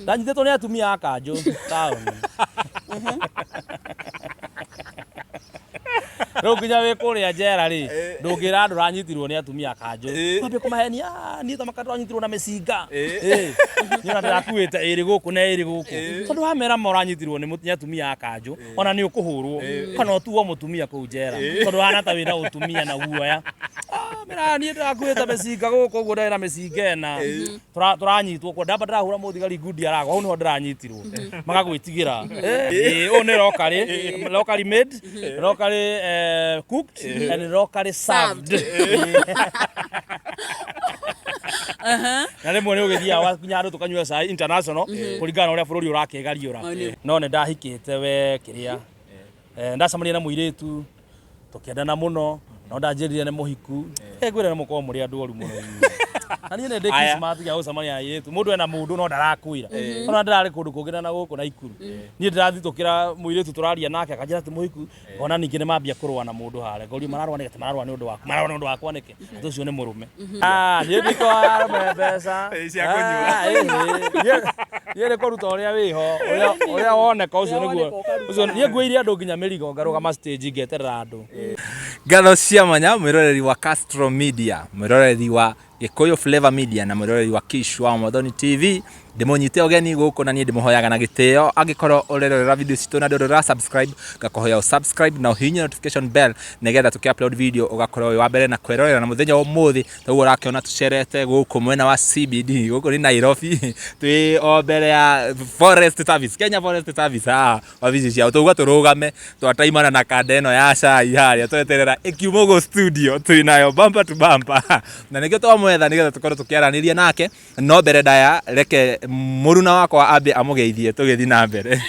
Ndanyitĩtwo nĩ atumia a kanjũ taũni. Rĩu nginya wĩ kũrĩa njera rĩ, ndũngĩra andũ ũranyitirwo nĩ atumia a kanjũ. Wambie kũmahenia, "Ah, niĩ tamaka ndĩranyitirwo na mĩcinga. Niĩ ona ndĩrakuĩte ĩrĩ gũkũ na ĩrĩ gũkũ." Tondũ wamera ma ũranyitirwo nĩ atumia a kanjũ, ona nĩ ũkũhũrwo kana ũtuo mũtumia kũu njera tondũ hana ta wĩna ũtumia na guoya. "Ah, mera niĩ ndĩrakuĩte mĩcinga gũkũ ũguo ndarĩ na mĩcinga ĩna." Tũranyitwo kwa ndamba ndĩrahũra mũthigari ngundi aragwa hau nĩho ndĩranyitirwo magagwĩtigĩra. Ũyũ nĩ locally locally made, locally cooked and locally served. Na rĩmwe nĩ ũgĩthiaga wakinya handũ tũkanyua cai international kũringana na ũrĩa bũrũri ũrakĩgariũra. No nĩ ndahikĩte we kĩrĩa, ndacemania na mũirĩtu tũkĩendana mũno, no ndanjĩrire nĩ mũhiku. Ngwĩra nĩ mũkorwo mũrĩ andũ oru mũno inyuĩ. Na niĩ nĩ ndĩ Christmas gĩa gũcemania na airĩtu, mũndũ ena mũndũ no ndarakwĩra. Ona ndĩrarĩ kũndũ kũngĩ na gũkũ Naikuru, niĩ ndĩrathitũkĩra mũirĩtu tũraria nake akanjĩra atĩ mũhiku, ngona ningĩ nĩ mambia kũrũa na mũndũ harĩa, ngorio mararũa nĩkĩ? Atĩ mararũa nĩ ũndũ waku. Mararũa nĩ ũndũ wakwa nĩkĩ? Atĩ ũcio nĩ mũrũme. Ah, niĩ ndikwa arũme mbeca. Cia kũnyua. Ah, ĩĩ, niĩ nĩ kũruta ũrĩa wĩho, ũrĩa woneka ũcio nĩguo. Ũcio niĩ nguĩire andũ nginya mĩrigo ngarũgama stage ngeterera andũ. Ngatho cia mwanya mwĩroreri wa Castro Media, mwĩroreri wa Gĩkũyũ Flavor Media na mwĩroreri wa Kish wa Muthoni TV. Ndĩmũnyite ũgeni gũkũ na niĩ ndĩmũhoyaga na gĩtĩo, angĩkorwo ũrerorera video citũ na ndũrĩ ũra subscribe, ngakũhoya ũ subscribe na ũhihinye notification bell nĩgetha tũkĩ upload video ũgakorwo wĩ wa mbere na kwĩrorera. Na mũthenya wa ũmũthĩ toguo ũrakĩona tũcerete gũkũ mwena wa CBD, gũkũ nĩ Nairobi, twĩ o mbere ya Forest Service, Kenya Forest Service haha wabici ciao. Tauga tũrũgame twataimana na kanda ĩno ya cai harĩa tweterera ĩkiuma ũguo studio twĩ nayo bumper to bumper, na nĩkĩo twamwetha nĩgetha tũkorwo tũkĩaranĩria nake. No mbere ndaya, reke mũruna wakwa ambe amũgeithie tũgĩthiĩ na mbere.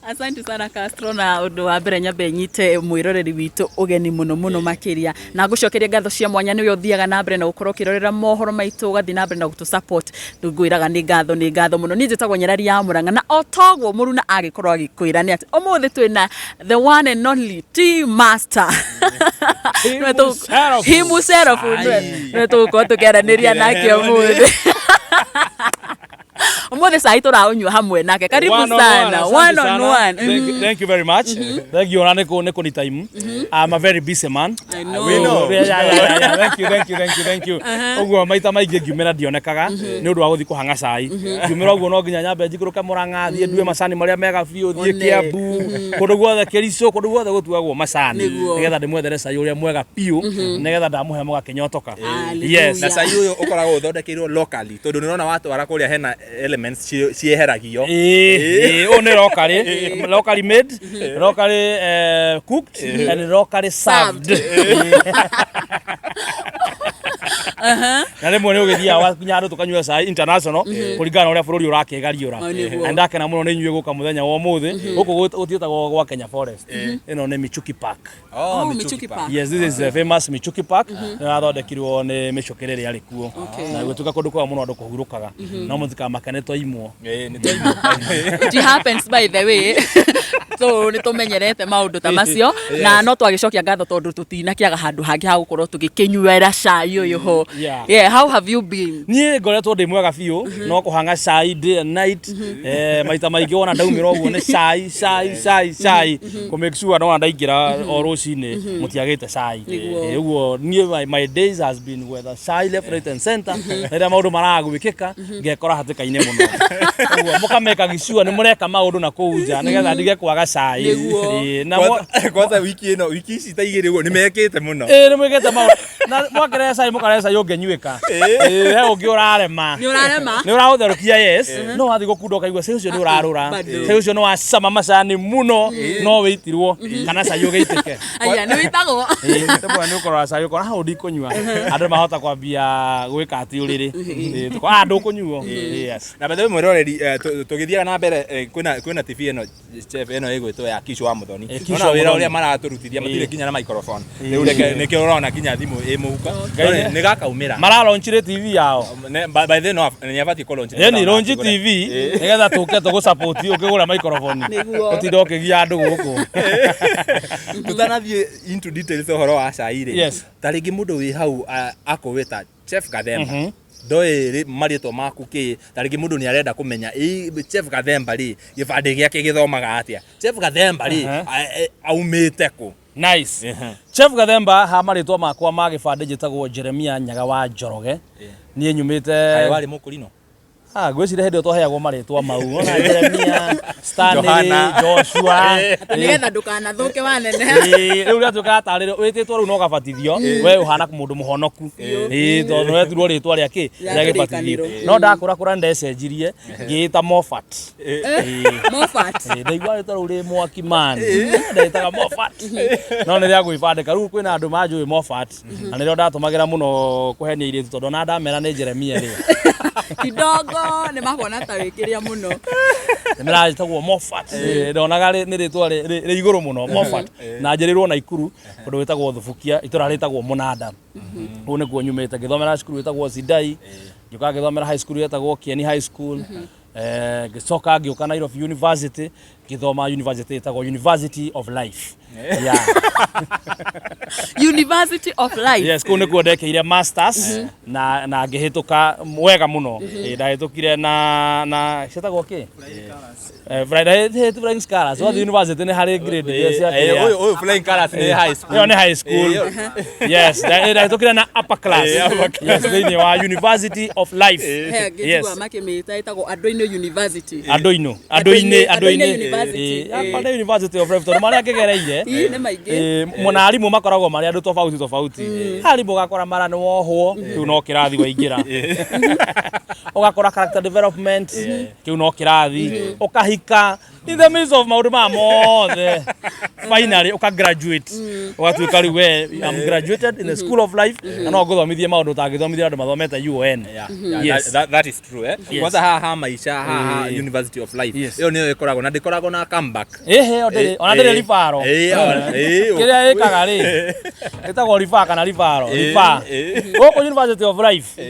Asante sana Castro, na ũndũ wa mbere nyambe nyite mwĩroreri witũ ũgeni mũno mũno makĩria, na ngũcokeria ngatho cia mwanya nĩwe ũthiaga na mbere na gũkorwo ũkĩrorera mohoro maitũ, ũgathiĩ na mbere na gũtũ support. Ngwĩraga nĩ ngatho, nĩ ngatho mũno. Niĩ njĩtagwo Nyarari ya Mũrang'a, na o toguo mũruna agĩkorwo agĩkwĩra nĩ atĩ ũmũthĩ twĩna the one and only tea master Himself. Nĩwe tũgũkorwo tũkĩaranĩria nake ũmũthĩ. Ũmũthĩ cai tũraũnyua hamwe nake. Karibu One on sana. One, One asante on sana. one. Thank you very much. Thank you. Ona nĩ kũni time. I'm a very busy man. I know. We know. Yeah. Thank you, thank you, thank you, thank you. Ũguo maita maingĩ ngiumĩra ndionekaga nĩ ũndũ wa gũthiĩ kũhang'a cai. Ngiumĩra ũguo no nginya nyambe njikũrũke Mũrang'a, thiĩ ndue macani marĩa mega biũ, thiĩ One. Kiambu, kũndũ guothe Kericho, kũndũ guothe gũtuagwo macani Nĩguo. nĩgetha ndĩmwethere cai ũrĩa mwega biũ nĩgetha ndamũhe mũgakĩnyotoka. Hallelujah. Yes. Na cai ũyũ ũkoragwo ũthondekeirwo locally, tondũ nĩ ũrona watwara kũrĩa hena elements cieheragio. Ĩĩ, ũyũ nĩ locally locally made, locally cooked and locally served. Na rĩmwe nĩ ũgĩthiaga wakinya handũ tũkanyua cai international kũringana na ũrĩa bũrũri ũrakĩgariũra. Nĩguo. Na ndakena mũno nĩ inyuĩ gũka mũthenya wa ũmũthĩ gũkũ gũtiĩtagwo gwa Kenya Forest, ĩno nĩ Michuki Park. Oh, Oh, Michuki Michuki Park. Park. Yes, this is the famous Michuki Park. Nĩ yathondekirwo nĩ mĩcũkĩrĩ ĩrĩa yarĩ kuo. Na gũtuĩka kũndũ kwega mũno andũ kũhurũkaga. No mũtikamake nĩ twaimwo. Ĩĩ, nĩ twaimwo. It happens, by the way, so nĩ tũmenyerete maũndũ ta macio na no twagĩcokia ngatho tondũ tũtinakĩaga handũ hangĩ ha gũkorwo tũgĩkĩnyuĩra cai ũyũ ho. Yeah, how have you been? Niĩ ngoretwo ndĩ mwega biũ, no kũhang'a cai day and night. Maita maingĩ wona ndaumĩra ũguo nĩ cai, cai, cai, cai. Kũ make sure ndona ndaingĩra o rũcinĩ mũtiagĩte cai. Ũguo niĩ my days has been gwetha cai left, right and center. Rĩrĩa maũndũ maragwĩkĩka ngekora hatĩka-inĩ mũno. Ũguo mũkamekaga sure nĩ mũreka maũndũ na kũu nja nĩgetha ndige kwaga cai. Nĩguo. Na Kwanza wiki ĩno, wiki ici ta igĩrĩ ũguo nĩ mekĩte mũno. Ĩĩ, nĩ mwĩkĩte maũndũ na mwakĩrehe cai, mũkarehe cai ũngĩnyuĩka. Ĩĩ, he ũngĩ ũrarema. Nĩ ũrarema? Nĩ ũraũtherũkia, yes, no wathiĩ gũkunda ũkaigua cai ũcio nĩ ũrarũra. Bado. Cai ũcio nĩ wacama macani mũno no wĩitirwo kana cai ũgĩitĩke. Aya, nĩ wĩtagwo. Ĩĩ, rĩmwe nĩ ũkoraga cai ũkora hau ndikũnyua, andũ mahota kwambia gwĩka atĩ ũrĩrĩ. Ĩĩ, ah, ndũkũnyuo, yes. Na by the way mwĩroreri, tũgĩthiaga na mbere, kwĩna TV ĩno, chef, ĩno ĩgwĩtwo ya Kishu wa Muthoni. Kishu Ona wa wĩra Muthoni. ũrĩa maratũrutithia matirĩ nginya na microphone. Rĩu reke nĩkĩo ũrona nginya thimũ ĩ mũhuko. Ngai Nĩ gakaumĩra. Maralaunchire TV yao. By the way, no nĩ abatiĩ kũ launch. Ĩni launch TV nĩgetha tũke tũgũ support ũkĩgũra microphone. Nĩguo. Ũtinde ũkĩgia andũ gũkũ. Tũtanathiĩ into details ũhoro wa cai rĩ. Yes. Ta rĩngĩ mũndũ wĩ hau akũwĩta Chef Gathemba. Ndoĩ marĩtwa maku kĩ ta rĩngĩ mũndũ nĩ arenda kũmenya Chef Gathemba rĩ, gĩbandĩ gĩake gĩthomaga atĩa? Chef Gathemba rĩ, aumĩte kũ? Nice. Chef Gathemba, ha marĩtwa makwa ma gĩbandĩ njĩtagwo Jeremia Nyaga wa Njoroge. Niĩ nyumĩte Kaĩ warĩ mũkũrinũ? Ah, ngwĩciria hĩndĩ ĩyo twaheagwo marĩtwa mau. Ona Jeremia, Stanley, Johana. Joshua. Nĩgetha ndũkanathũke waneneha. Ĩĩ, rĩu rĩatuĩkaga tarĩ wĩtĩtwo rĩu no ũgabatithio, we ũhana mũndũ mũhonoku. Ĩĩ, tondũ wetirwo rĩtwa rĩa kĩ? Rĩa Rĩa gĩbatithio. kĩrĩkanĩro. No ndakũrakũra nĩndecenjirie ngĩĩta Moffat. Ĩĩ. Moffat. Ĩĩ, ndaigua rĩtwa rĩu rĩ mwaki man. Ndetaga Moffat. No nĩ rĩa gwĩbandĩka. Rĩu kwĩna andũ manjũĩ Moffat na nĩrĩo ndatũmagĩra mũno kũhenia airĩtu tondũ ona ndamera nĩ Jeremia rĩ. Kidogo nĩ makuona ta wĩkĩrĩa mũno. Nĩmĩranjĩtagwo Moffat. Ĩĩ, ndonaga nĩ rĩtwa rĩ igũrũ mũno Moffat. Na njiarĩirwo Naikuru kũndũ gwĩtagwo Thubukia, itũra rĩtagwo Mũnanda. Kũu nĩkuo nyumĩte. Ngĩthomera cukuru ĩtagwo Sidai, ngĩũka ngĩthomera high school yetagwo Kieni High School. Ngĩcoka ngĩũka Nairobi University, ngĩthoma university ĩtagwo University of Life. Yeah. University of Life. Yes, kũu nĩkuo ndekeire masters na ngĩhĩtũka wega mũno. Ndahĩtũkire na ciĩtagwo kĩ? Flying Scholars. Wathiĩ university nĩ harĩ grade iria cia kĩrĩa. Ũyũ Flying Colours nĩ high school. Ĩyo nĩ high school. Yes, ndahĩtũkire na upper class. Upper Yes, thĩinĩ wa University of Life. He angĩ Yes. njiguaga makĩmĩta ĩtagwo Andũ-inĩ University. Andũ-inĩ, Andũ-inĩ, Andũ-inĩ Andũ-inĩ. University. Yakwa nĩ University of Life tondũ marĩa ngĩgereire. Ii, nĩ maingĩ. Mũna arimũ makoragwo marĩ andũ tofauti tofauti. Arimũ ũgakora mara nĩ wohwo, kĩu no kĩrathi waingĩra. Ũgakora character development, kĩu no kĩrathi. Ũkahika, in the midst of maũndũ maya mothe, finally ũka graduate. Ũgatuĩka rĩu we, I'm graduated in the school of life, na no ngũthomithie maũndũ ũtangĩthomithia andũ mathomete UON. Yeah, Yes. that is true, eh? Yes. Kwanza haha ha maica haha University of Life. Ĩyo nĩyo ĩkoragwo na ndĩkoragwo na comeback. Ĩhĩ, ĩyo ndĩrĩ, ona ndĩrĩ ribaro. Kĩrĩa ĩkaga rĩ, ĩtagwo riba kana ribaro, riba. Gũkũ University of Life,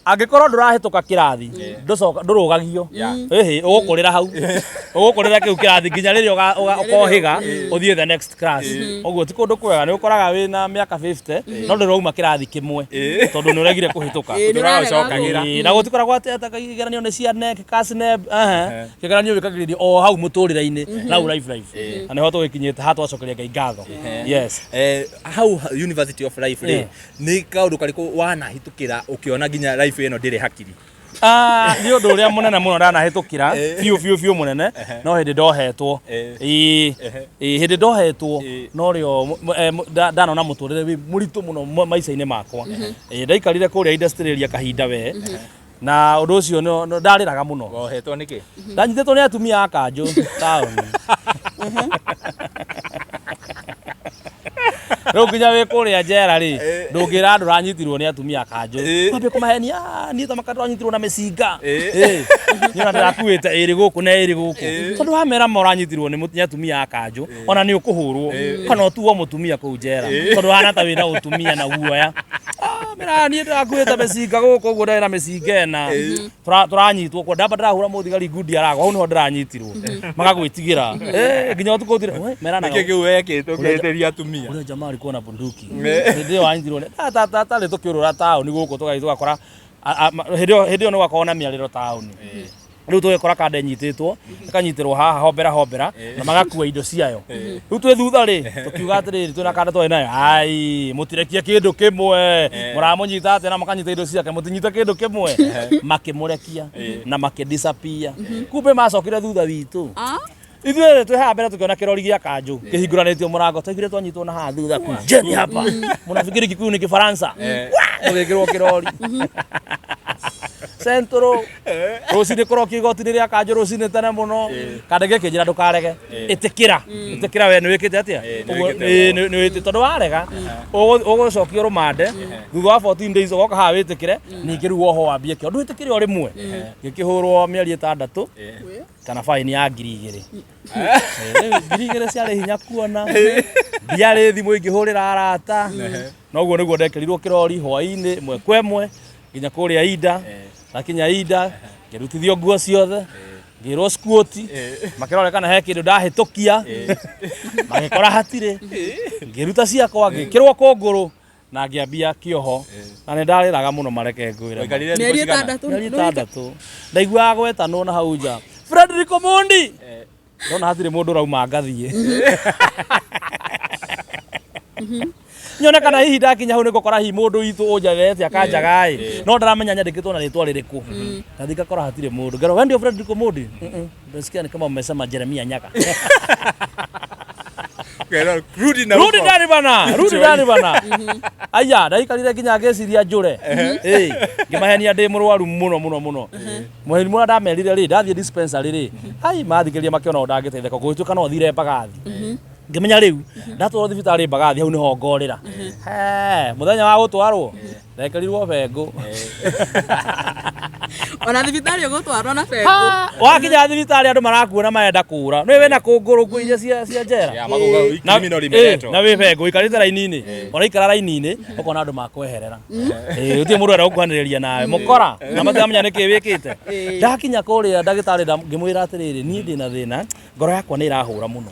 angĩkorwo ndũrahĩtũka kĩrathi, ndũcoka ndũrũgagio. Ĩhĩ, ũgũkũrĩra hau. Ũgũkũrĩra kĩu kĩrathi nginya rĩrĩa ũkohĩga ũthiĩ the next class. Ũguo ti kũndũ kwega, nĩ ũkoraga wĩna mĩaka 50 no ndũrauma kĩrathi kĩmwe tondũ nĩ ũregire kũhĩtũka. Ĩĩ, nĩ ũrarega Ndũragũcokagĩra. Ĩĩ, na gũtikoragwo atĩ atĩ igeranio nĩ cia NEC, KASNEB, ehe. Kĩgeranio wĩkagĩrĩrio o hau mũtũrĩre-inĩ, na hau life life. Na nĩho tũgĩkinyĩte haha twacokeria Ngai ngatho. Yes. Hau University of Life rĩ, nĩ kaũndũ karĩkũ wanahĩtũkĩra ũkĩona nginya life ĩno ndĩrĩ hakiri? Nĩ ũndũ ũrĩa mũnene mũno ndanahĩtũkĩra biũ biũ biũ mũnene no hĩndĩ ndohetwo. Ĩĩ, ĩĩ, hĩndĩ ndohetwo norĩo ndanona mũtũrĩre wĩ mũritũ mũno maica-inĩ makwa. Ĩĩ, ndaikarire kũrĩa industrial area kahinda we, na ũndũ ũcio ndarĩraga mũno. Wohetwo nĩkĩ? Ndanyitĩtwo nĩ atumia a kanjũ taũni. Rĩu nginya wĩ kũrĩa njera rĩ, ndũngĩra andũ ũranyitirwo nĩ atumia a kanjũ. Wambie kũmahenia, "Ah, niĩ tamaka ndĩranyitirwo na mĩcinga. Niĩ ona ndĩrakuĩte ĩrĩ gũkũ na ĩrĩ gũkũ." Tondũ wamera ma ũranyitirwo nĩ atumia a kanjũ, ona nĩ ũkũhũrwo kana ũtuo mũtumia kũu njera. Tondũ ũhana ta wĩna ũtumia na guoya. Mera niĩ ndĩrakuĩte mĩcinga gũkũ ũguo ndarĩ na mĩcinga ĩna. Tũranyitwo kwa ndamba ndĩrahũra mũthigari ngundi aragwa, hau nĩho ndĩranyitirwo. Magagwĩtigĩra. Nginya ũtukũ ũtire, we, meranaga. Nĩkĩ kĩu wekĩte ũkĩhĩtĩria atumia? Ũrĩa jamaa alikuwa na bunduki. Hĩndĩ ĩyo anyitirwo nĩ ta ta ta tũkĩũrũra taũni gũkũ tũgathiĩ tũgakora hĩndĩ ĩyo nĩ gwakoragwo na mĩarĩro taũni. Rĩu tũgĩkora kanda ĩnyitĩtwo, ĩkanyitĩrwo haha hombera hombera na magakua indo ciayo. Rĩu twĩ thutha rĩ, tũkiuga atĩrĩrĩ twĩna kanda twarĩ nayo, ai mũtirekie kĩndũ kĩmwe, mũramũnyita atĩa na mũkanyita indo ciake, mũtinyite kĩndũ kĩmwe. Makĩmũrekia na makĩ disappear. Kumbe macokire thutha witũ. Ithuĩ rĩ twĩ haha mbere tũkĩona kĩrori gĩa kanjũ kĩhingũranĩtio mũrango, twaiguire twanyitwo na haha thutha, kujeni hapa, mũnafikiri Kikuyu ni Kifaransa? Tũgĩkĩrwo kĩrori Central rũcinĩ kũrokio igoti-inĩ rĩa kanjũ rũcinĩ tene mũno. Kandege kĩnjĩra ndũkarege, ĩtĩkĩra, ĩtĩkĩra we nĩwĩkĩte atĩa? Ũguo, nĩwĩkĩte, tondũ warega ũgũcokio rũmande thutha wa 14 days ũgoka haha wĩtĩkĩre, ningĩ rĩu wohwo wambie kĩo, ndwĩtĩkĩre o rĩmwe. Ngĩkĩhũrwo mĩeri 6 kana baini ya 2000. Rĩu 2000 ciarĩ hinya kuona, ndiarĩ thimũ ingĩhũrĩra arata. Noguo nĩguo ndekĩrirwo kĩrori hwaĩ-inĩ ĩmwe kwa ĩmwe nginya kũrĩa Inda. Ndakinya Inda ngĩrutithio nguo ciothe, ngĩrwo squat, makĩrora kana he kĩndũ ndahĩtũkia, magĩkora hatirĩ. Ngĩruta ciakwa ngĩkĩrwo kũngũrũ, Na ngĩambia kĩoho na nĩ ndarĩraga mũno, mareke ngwĩre. Waikarire thikũ Mĩeri cigana? 6. Mĩeri 6 ndaiguaga gwetanwo na hau nja, Frederick Omondi, ndona hatirĩ mũndũ ũrauma, ngathiĩ nyone kana hihi ndakinya hau nĩngũkora hihi mũndũ witũ ũnjathete akanjaga ĩ, no ndaramenya nyandĩkĩtwo na rĩtwa rĩrĩkũ. Ndathiĩ ngakora hatirĩ mũndũ, ngerwo, "We ndio Frederick Omondi?" "Mm-mm. Ndasikia ni kama mmesema Jeremia Nyaga." Ũkerwo, "Rudi na Rudi huko." ndani bana, rudi ndani bana. Aya, ndaikarire nginya ngĩciria njũre. Ĩ, ngĩmahenia ndĩ mũrwaru mũno mũno mũno. Mũheni mũrĩa ndamerire rĩ, ndathiĩ dispensary rĩ, ai mathikĩrĩria makĩona ũndũ ndangĩteithĩka, gũgĩtuĩka no thire Mbagathi. Ngĩmenya rĩu ndatwarwo thibitarĩ Mbagathi hau nĩho ngorĩra. He, mũthenya wa gũtwarwo ndekĩrirwo bengũ. Ona thibitarĩ ũgũtwarwo na bengũ? Wakinya thibitarĩ andũ marakuona marenda kũra. Nĩ wĩna kũngũrũ nguo iria cia njera. Ya, makuga, Na criminal imeletwo. Na wĩ bengo ũikarĩte raini-inĩ, ũraikara raini-inĩ ũkona andũ makweherera. Ĩ, gũtirĩ mũndũ ũrenda gũkuhanĩrĩria nawe, mũkora na matiramenya nĩkĩ wĩkĩte. Ndakinya kũrĩa ndagĩtarĩ ngĩmwĩra atĩrĩrĩ, niĩ ndĩna thĩna, ngoro yakwa nĩ ĩrahũra mũno,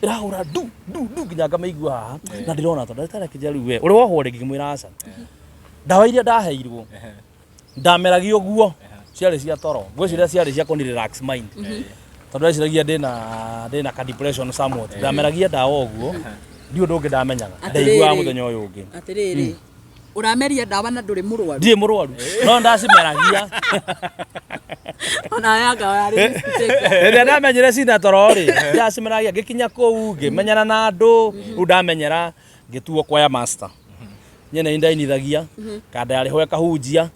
ĩrahũra ndu ndu ndu nginya ngamĩigua haha na ndĩrona tondũ ndagĩtarĩ akĩnjĩra, "Rĩu we ũrĩ wohwo rĩngĩ?" Ngĩmwĩra aca. Ndawa iria ndaheirwo ndameragia ũguo ciarĩ cia toro, ngwĩciria ciarĩ cia kũni relax mind tondũ ndeciragia ndĩna ka depression somewhat. Ndameragia ndawa ũguo, ndi ũndũ ũngĩ ndamenyaga, ndaiguaga mũthenya ũyũ ũngĩ. Atĩrĩrĩ, ũrameria ndawa na ndũrĩ mũrwaru? Ndirĩ mũrwaru no ndacimeragia. Ona yanga yarĩ risk taker. Rĩrĩa ndamenyire cina toro rĩ, ndacimeragia, ngĩkinya kũu ngĩmenyana na andũ, rĩu ndamenyera ngĩtuo kwaya master. Niĩ nĩ ndainithagia kanda yarĩho ĩkahunjia,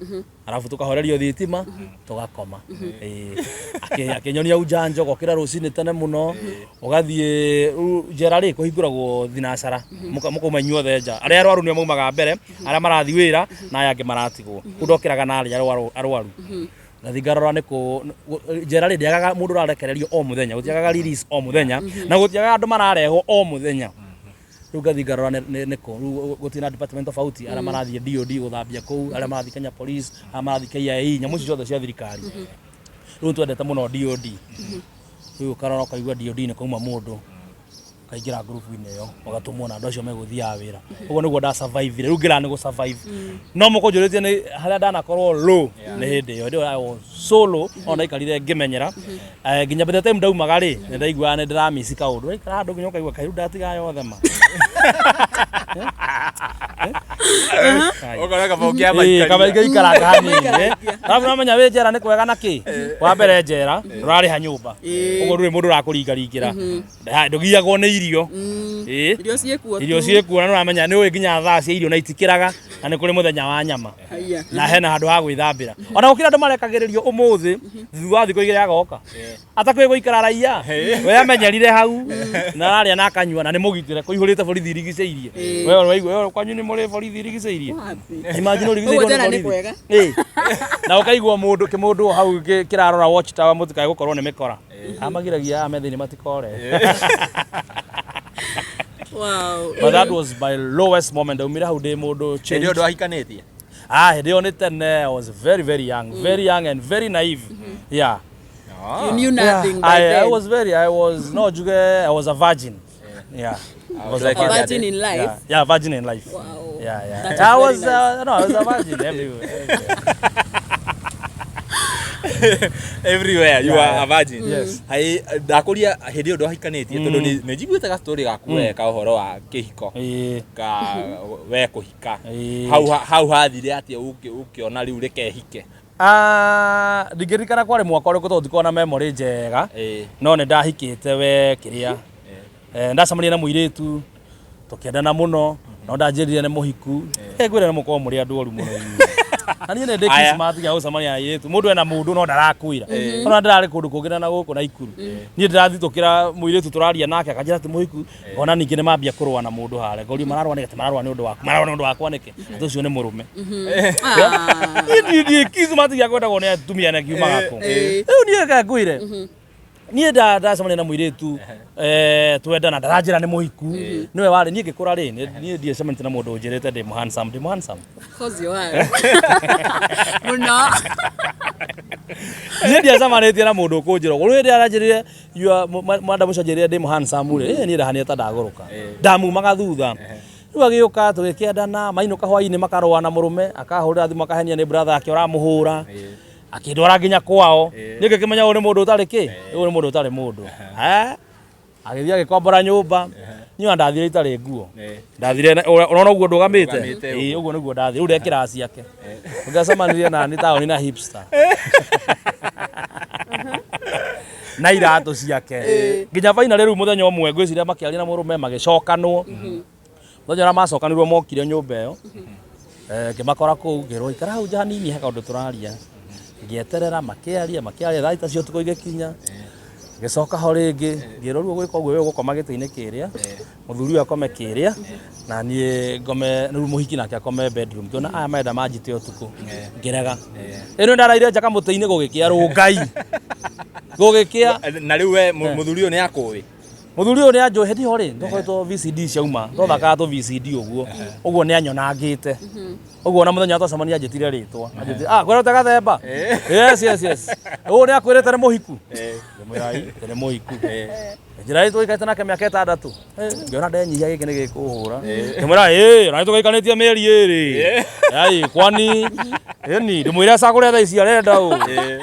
arabu tukahorerio thitima tugakoma. Ĩĩ. Akĩnyonia ujanja, ũgokĩra rũcinĩ tene mũno ũgathiĩ. Rĩu njera rĩ kũhingũragwo thinacara, mũkauma inyuothe nja, arĩa arwaru nĩo maumaga mbere, arĩa marathiĩ wĩra na aya angĩ maratigwo. Rĩu ndokĩraga na arĩa arwaru ngathiĩ ngarora nĩ kũ njera rĩ ndĩagaga mũndũ ũrarekererio o mũthenya, gũtiagaga release o mũthenya na gũtiagaga andũ mararehwo o mũthenya. Rĩu ngathiĩ ngarora nĩ kũ rĩu gũtirĩ na department tofauti, arĩa marathiĩ DOD gũthambia kũu, arĩa marathiĩ Kenya Police, arĩa marathiĩ KIA, nyamũ icio ciothe cia thirikari. Rĩu twendete mũno DOD. Rĩu ũkarora ũkaigua DOD nĩ kwauma mũndũ, ũkaingĩra ngurubu-inĩ ĩyo, ũgatũmwo na andũ acio megũthiaga wĩra. Ũguo nĩguo nda survive rĩu, ngĩra nĩ gũ survive no mũkũnjũrĩtie nĩ harĩa ndanakorwo low nĩ hĩndĩ ĩyo. Hĩndĩ ĩyo I was so low, ona ndaikarire ngĩmenyera. Nginya by the time ndaumaga rĩ, nĩ ndaiguaga nĩ ndĩramici kaũndũ. Waikara handũ nginya ũkaigua kaĩ rĩu ndatiga yothe ma. Ũkona kaba ũngĩamba Ĩĩ, kaba ikarire. ingĩikaranga hanini eh. Arabu namenya wĩ njera nĩ kwega na kĩ wa mbere, njera ndũrarĩha nyũmba, ũguo ndũrĩ mũndũ ũrakũringaringĩra. Ndũgiagwo nĩ irio. Ĩĩ. Irio ciĩkuo. Irio ciĩkuo na nĩũramenya nĩ ũĩ nginya thaa cia irio na itikĩraga, na nĩ kũrĩ mũthenya wa nyama. Haiya. Na hena handũ ha gwĩthambĩra. Ona gũkĩra andũ marekagĩrĩrio ũmũthĩ, thutha wa thikũ 2 agoka atakwĩ gũikara raia we amenyerire hau na ararĩa na akanyua na nĩ mũgitĩre, kũihũrĩte borithi irigicĩirie. We waigua we kwanyu nĩ mũrĩ borithi irigicĩirie? Wapi. Imagine ũrigicĩirio Ũguo nĩ njera nĩ borithi. kwega. Ĩĩ. Na ũkaigua mũndũ kĩmũndũ o hau kĩrarora watch tower, mũtikae gũkorwo nĩ mĩkora amagiragia aya me thĩinĩ matikore. But that was my lowest moment. Ndaumire hau ndĩ mũndũ Hĩndĩ ĩyo changed. ndwahikanĩtie? Ah, hĩndĩ ĩyo nĩ tene. I was very very young, very young and very naive, yeah. You knew nothing by I then. was very I was no njuge I was a virgin, yeah. I was Like A it. virgin in life. Yeah, virgin in life. Wow. Yeah. That is I very was nice. No, I was a virgin everywhere. Everywhere you Yeah, are a virgin. Yes. Hai ndakũria hĩndĩ ĩyo ndwahikanĩtie, tondũ nĩ njiguĩte ga story gaku we ka ũhoro wa kĩhiko, ka we kũhika. Hau hathire atĩa ũkĩona rĩu reke hike? Ah, ndingĩririkana kwarĩ mwaka ũrĩkũ tondũ ndikoragwo na memory njega. No nĩ ndahikĩte we kĩrĩa, ndacemania na mũirĩtu tũkĩendana mũno, no ndanjĩrire nĩ mũhiku. Ngwĩre nĩ mũkorwo mũrĩ andũ oru mũno inyuĩ. Na niĩ nĩ ndĩ Aya. Christmas gĩa gũcemania na airĩtu, mũndũ ena mũndũ no ndarakwĩra. Ona ndĩrarĩ kũndũ kũngĩ na gũkũ Naikuru, niĩ ndĩrathitũkĩra mũirĩtu tũraria nake akanjĩra atĩ mũhiku. Ngona ningĩ nĩ mambia kũrũa na mũndũ harĩa, ngoria mararũa nĩkĩ? Atĩ mararũa nĩ ũndũ waku. Mararũa nĩ ũndũ wakwa nĩkĩ? Atĩ ũcio nĩ mũrũme. Ah. Niĩ ndiĩ Christmas gĩa kwendagwo nĩ atumia na ngiumaga kũ. Rĩu niĩ reke ngwĩre, niĩ ndacemania na mũirĩtu, twendana, ndaranjĩra nĩ mũhiku. Nĩwe warĩ niĩ ngĩkũra rĩ, niĩ ndiacemanĩtie na mũndũ ũnjĩrĩte ndĩ handsome, ndĩ handsome. Of course you are. Mũno. Niĩ ndiacemanĩtie na mũndũ ũkũnjĩra ũguo. Rĩu hĩndĩ aranjĩrire madam ũcio anjĩrire ndĩ handsome rĩ, niĩ ndahanire ta ndagũrũka, ndamumaga thutha. Rĩu agĩũka tũgĩkĩendana, mainũka hwainĩ makarũa na mũrũme, akahũrĩra thimũ akahenia nĩ brother yake ũramũhũra. Akĩndwara nginya kwao. Niĩ ngĩkĩmenya ũyũ nĩ mũndũ ũtarĩ kĩ? Ũyũ nĩ mũndũ ũtarĩ mũndũ. Eh? Agĩthiĩ agĩkombora nyũmba. Niĩ ona ndathire itarĩ nguo. Ndathire ũrona ũguo ndũgamĩte? Ũrũgamĩte Ĩĩ, ũguo nĩguo ndathire. Rĩu ndekĩraga ciake. Ũngĩacemanirie nani taũni na hipster. Na iratũ ciake. Nginya finally rĩu mũthenya ũmwe ngwĩciria makĩaria na mũrũme magĩcokanwo. Mũthenya ũrĩa macokanirwo mokire nyũmba ĩyo. Ngĩmakora kũu ngĩrwo ikara hau nja hanini he kaũndũ tũraria. Ngĩeterera makĩaria makĩaria thaa thita cia ũtukũ igĩkinya. Ngĩcoka ho rĩngĩ ngĩrwo rĩu ũgwĩka ũguo we ũgũkoma gĩtĩ-inĩ kĩrĩa, mũthuri ũyũ akome kĩrĩa na niĩ ngome rĩu mũhiki nake akome bedroom. Ngĩona aya marenda manjite ũtukũ ngĩrega. Ĩno ndaraire nja kamũtĩ-inĩ gũgĩkĩa rũngai. Gũgĩkĩa. Na rĩu we mũthuri ũyũ nĩ akũĩ? Mũthuri ũyũ nĩ anjũĩ hĩndĩ ĩyo rĩ twakoretwo VCD ciauma twathakaga tũ VCD ũguo ũguo nĩ anyonangĩte ũguo na mũthenya twacemania anjĩtire rĩtwa anjĩtire ah kwĩrĩte gathemba yes yes yes ũũ nĩ akwĩrĩte nĩ mũhiku ngĩmwĩra ĩ nĩ mũhiku njĩra ĩ tũikarĩte nake mĩaka 6 ngĩona ndenyihia gĩkĩ nĩ gĩkũhũra ngĩmwĩra ĩ ona tũgaikanĩtie mĩeri 2 ai kwani ĩni ndĩmwĩre acagũre thaa ici arenda ũ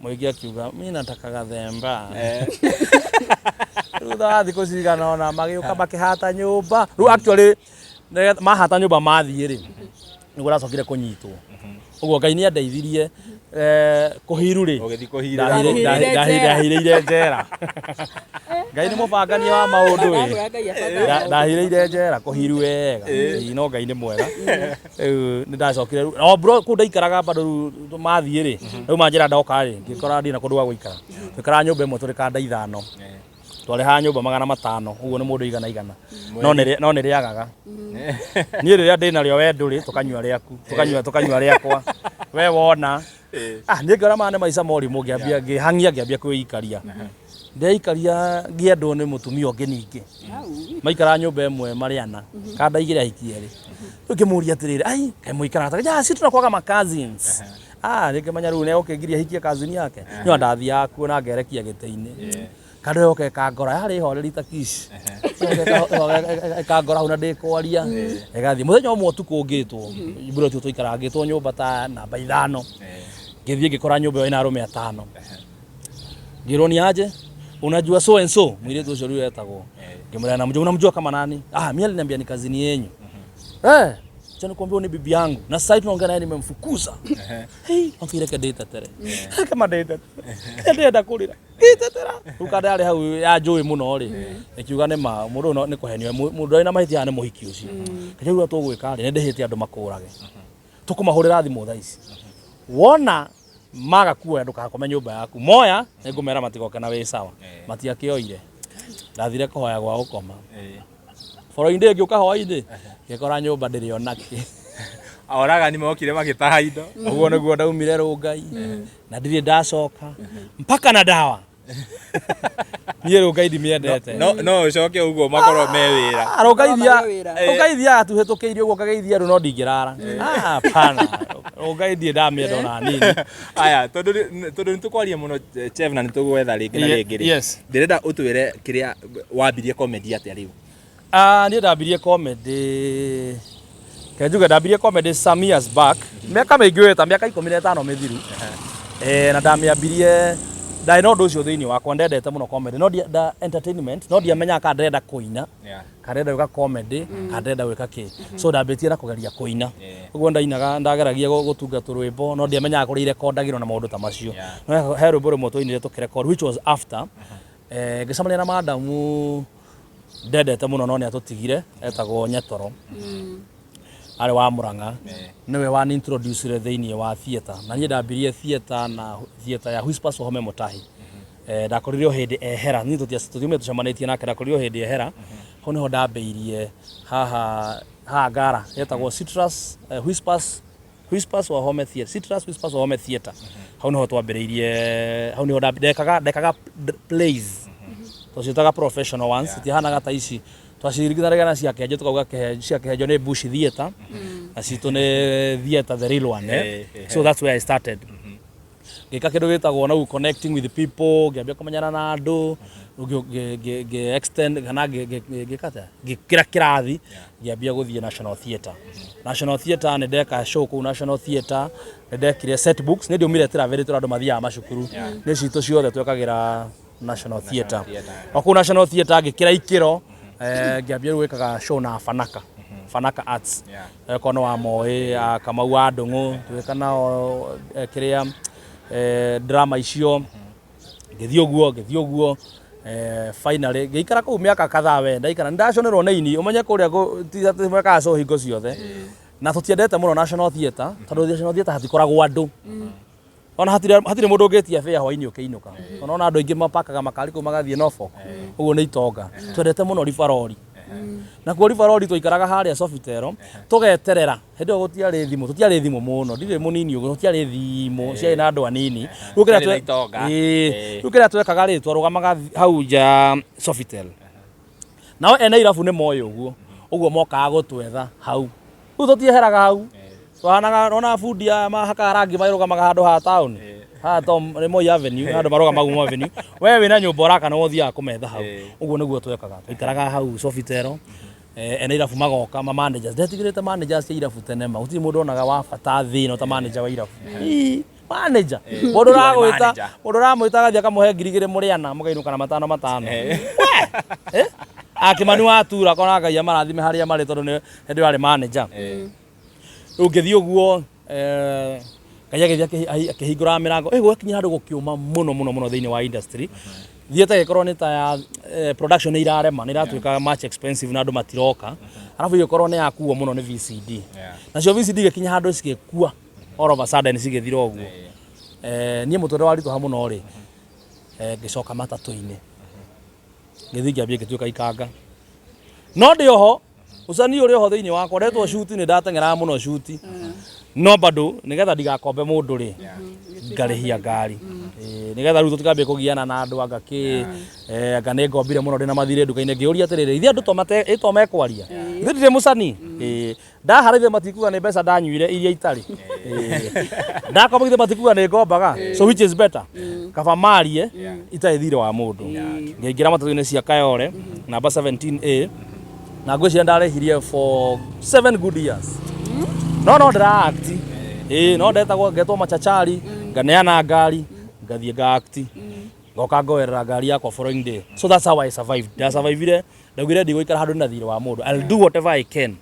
Mũingĩ akiuga mi nataka gathemba. Thutha wa thikũ cigana ũna magĩũka makĩhata nyũmba. Rĩu actually mahata nyũmba mathiĩ rĩ, nĩguo ndacokire kũnyitwo. Ũguo Ngai nĩ andeithirie kũhiru rĩ, Ũgĩthiĩ kũhirĩra. Ndahirĩire njera. Ngai nĩ mũbangania wa maũndũ ĩ. Ndahirĩire njera kũhiru wega. No Ngai nĩ mwega. Rĩu nĩ ndacokire rĩu o bro kũu ndaikaraga bado rĩu mathiĩ rĩ rĩu manjĩra ndoka rĩ ngĩkora ndirĩ na kũndũ gwa gũikara tũikaraga nyũmba ĩmwe tũrĩ kanda ithano twarĩhaga nyũmba 500 ũguo nĩ mũndũ igana igana no nĩ rĩagaga niĩ rĩrĩa ndĩ narĩo we ndũrĩ tũkanyua rĩaku tũkanyua tũkanyua rĩakwa we wona ah niĩ ngĩona maya nĩ maica morimũ ngĩambia ngĩhang'ia ngĩambia kwĩikaria ndeikaria ngĩendwo nĩ mũtumia ũngĩ ningĩ maikaraga nyũmba ĩmwe marĩ ana kanda igĩrĩ ahiki erĩ rĩu ngĩmũria atĩrĩrĩ ai kaĩ mũikaraga ta si tunakuwaga ma cousins ah nĩngĩmenya rĩu nĩegũkĩngiria hikie cousin yake no ndathiaga kuo na ngerekia gĩtĩ-inĩ kandũ yoke ĩkangora yarĩ horeri ta kish ĩkangora hau na ndĩkwaria ĩgathiĩ mũthenya ũmwe ũtukũ ngĩtwo mbura tũ tũikaraga ngĩtwo nyũmba ta namba 5 ngĩthiĩ ngĩkora nyũmba ĩyo ĩna arũme atano ngĩrwo ni aje unajua so and so mwiritu ucio riu etagwo ngĩmwĩra namjua unamjua kama nani ah mimi aliniambia ni kazini yenyu eh acha nikwambie ni bibi yangu na sasa tunaongea naye nimemfukuza hey amfire ke ndĩtetere kama ndĩtetere ndĩrenda kũrĩra ndĩtetera rĩu kanda yarĩ hau ya njũĩ mũno rĩ ĩkiuga nĩ ma mũndũ ũyũ nĩ kũhenio mũndũ arĩ na mahĩtia haha nĩ mũhiki ũcio kĩrĩa rĩu tũgwĩka rĩ nĩ ndĩhĩte andũ makũrage tũkũmahũrĩra thimũ thaa ici wona maga kuoya ndũgakome nyũmba yaku moya nĩngũmera matigoke na wĩ sawa matiakĩoire ndathire kũhoya gwa gũkoma boro-inĩ ngĩũka hwainĩ ngĩkora nyũmba ndĩrĩ ona kĩ Oragani mokire magĩtaha indo. Ũguo nĩguo ndaumire Rũngai na ndirĩ ndacoka mpaka na dawa niĩ Rũngai ndimĩendete. No ũcoke ũguo makorwo me wĩra. Ah, Rũngai Makorwo marĩ wĩra. Rũngai thiaga tuhĩtũkĩire ũguo ngageithia andũ no ndingĩrara. Ah, hapana. Rũngai ndirĩ ndamĩenda ona hanini. Aya, tondũ nĩ tũkwaria mũno Chev na nĩ tũgwetha rĩngĩ na rĩngĩ rĩ. Yes. Ndĩrenda ũtwĩre kĩrĩa wambirie comedy atĩa rĩu. Ah, niĩ ndambirie comedy reke njuge ndambirie comedy some years back mĩaka mĩingĩ wĩ ta mĩaka 15 mĩthiru eh, na ndamĩambirie ndarĩ na ũndũ ũcio thĩinĩ wakwa ndendete mũno comedy no ndia, entertainment no ndiamenyaga kana ndĩrenda kũina kana ndĩrenda gwĩka comedy kana ndĩrenda gwĩka kĩ so ndambĩtie na kũgeria kũina ũguo ndainaga ndageragia gũtunga tũrwĩmbo no ndiamenyaga kũrĩa irekondagĩrwo na maũndũ ta macio no he rwĩmbo rũmwe twainire tũkĩrecord which was after ngĩcemania na madamu ndendete mũno no nĩ atũtigire etagwo Nyetoro arĩ wa Murang'a nĩwe wan introduce thĩinĩ wa theatre na niĩ ndambirie theatre na theatre ya Whispers Wahome Mutahi ndakorire o hĩndĩ ehera niĩ tũtiumire tũcemanĩtie nake ndakorire o hĩndĩ ehera hau nĩho ndambĩirie haha haha Ngara yetagwo Citrus Whispers Whispers Wahome Theatre Citrus Whispers Wahome Theatre hau niho twambĩrĩirie hau niho ndekaga ndekaga plays twaciĩtaga professional ones itihanaga ta ici twaciringithanagia na cia Kĩhenjo tũkauga cia Kĩhenjo nĩ Bush Theatre na citũ nĩ theatre the real one eh? So that's where I started. Ngĩka kĩndũ gĩtagwo na connecting with people, ngĩambia kũmenyana na andũ, ngĩ extend kana ngĩka atĩa, ngĩkĩra kĩrathi, ngĩambia gũthiĩ National Theatre. National Theatre nĩ ndeka show kũu National Theatre, nĩ ndekire set books, nĩ ndiumire Traveri tũrĩa andũ mathiaga macukuru, nĩ citũ ciothe twekagĩra National Theatre. O kũu National Theatre ngĩkĩra ikĩro, ngĩambia rĩu gwĩkaga show na Fanaka, Fanaka Arts. Okorwo nĩ wa Moi, a Kamau wa Ndũng'ũ, tũgĩka nao kĩrĩa drama icio, ngĩthiĩ ũguo, ngĩthiĩ ũguo, finally ngĩikara kũu mĩaka kadhaa we, ndaikara, nĩ ndaconerwo nĩ ini, ũmenye kũrĩa ti atĩ mekaga show hingo ciothe, na tũtiendete mũno National Theatre, tondũ National Theatre hatikoragwo andũ. Ona hatirĩ hatirĩ mũndũ ũngĩtia bĩa hwainĩ ũkĩinũka. Ona andũ aingĩ mapakaga makari kũu magathiĩ Norfolk. Ũguo nĩ itonga. Twendete mũno Rivaroli. Nakuo Rivaroli twaikaraga harĩa Sofitel, tũgeterera. Hĩndĩ ĩyo gũtiarĩ thimũ, tũtiarĩ thimũ mũno. Ndirĩ mũnini ũguo, gũtiarĩ thimũ, ciarĩ na andũ anini. Rĩu kĩrĩa Ciarĩ na itonga. Rĩu kĩrĩa twekaga rĩ, twarũgamaga hau nja ya Sofitel. Nao ene irabu nĩ moĩ ũguo, ũguo mokaga gũtwetha hau. Rĩu tũtieheraga hau. Twahanaga ona bundi aya mahakaga rangi marũgamaga handũ ha taũni. Haha Tom nĩ Moi Avenue, handũ marũgamaga Moi Avenue. We wĩna nyũmba ũraka nĩwe ũthiaga kũmetha hau. Ũguo nĩguo twekaga. Twaikaraga hau Sofitel. Ene irabu magoka, ma managers. Ndetigĩrĩte managers cia irabu tene ma. Gũtirĩ mũndũ onaga wa bata thĩ ĩno ta manager wa irabu. Ii, manager. Mũndũ ũragwĩta, Manager. mũndũ ũramwĩta agathiĩ akamũhe 2000 mũrĩ ana, mũkainũka na matano matano. We! Eh? Akĩmani wa tura kona Ngai amarathime harĩa marĩ tondũ nĩ hĩndĩ ĩyo arĩ manager. Rĩu ngĩthiĩ ũguo Ngai agĩthiĩ akĩhingũraga mĩrango. Gwakinya handũ gũkĩũma mũno mũno mũno thĩinĩ wa industry. Theatre ĩgĩkorwo nĩ ta ya production nĩ irarema, nĩ iratuĩka much expensive na andũ matiroka. Arabu ĩgĩkorwo nĩ yakuo mũno nĩ VCD. Nacio VCD igĩkinya handũ cigĩkua all of a sudden cigĩthira ũguo. Niĩ mũtũrĩre waritũha mũno rĩ, ngĩcoka matatũ-inĩ. Ngĩthiĩ ngĩambia ngĩtuĩka ikanga. No ndĩ oho, ũcani ũrĩ oho thĩinĩ wakwa, ndetwo shuti nĩ ndateng'eraga mũno shuti. No bado nĩgetha ndigakombe mũndũ rĩ, ngarĩhia ngari. Nĩgetha rĩu tũtikambie kũgiana na andũ anga kĩ, anga nĩ ngombire mũno ndĩna mathirĩ nduka-inĩ, ngĩũria atĩrĩrĩ, ithuĩ andũ to mekwaria? Ithuĩ ndirĩ mũcani? Ndahara ithe matikuga nĩ mbeca ndanyuire iria itarĩ. Ndakomba ithe matikuga nĩ ngombaga. So which is better? Kaba marie itarĩ thirĩ wa mũndũ. Ngĩingĩra matatũ-inĩ cia Kayole namba 17A na ngwĩciria ndarĩhirie for 7 good years. No no ndĩra act. Ĩĩ no ndetagwo ngetwo machachari nganeana ngari ngathiĩ nga act. Ngoka ngoerera ngari yakwa following day. So that's how I survived. Ndasurvivire ndaugire ndigũikara handũ na thirĩ wa mũndũ. I'll do whatever I can.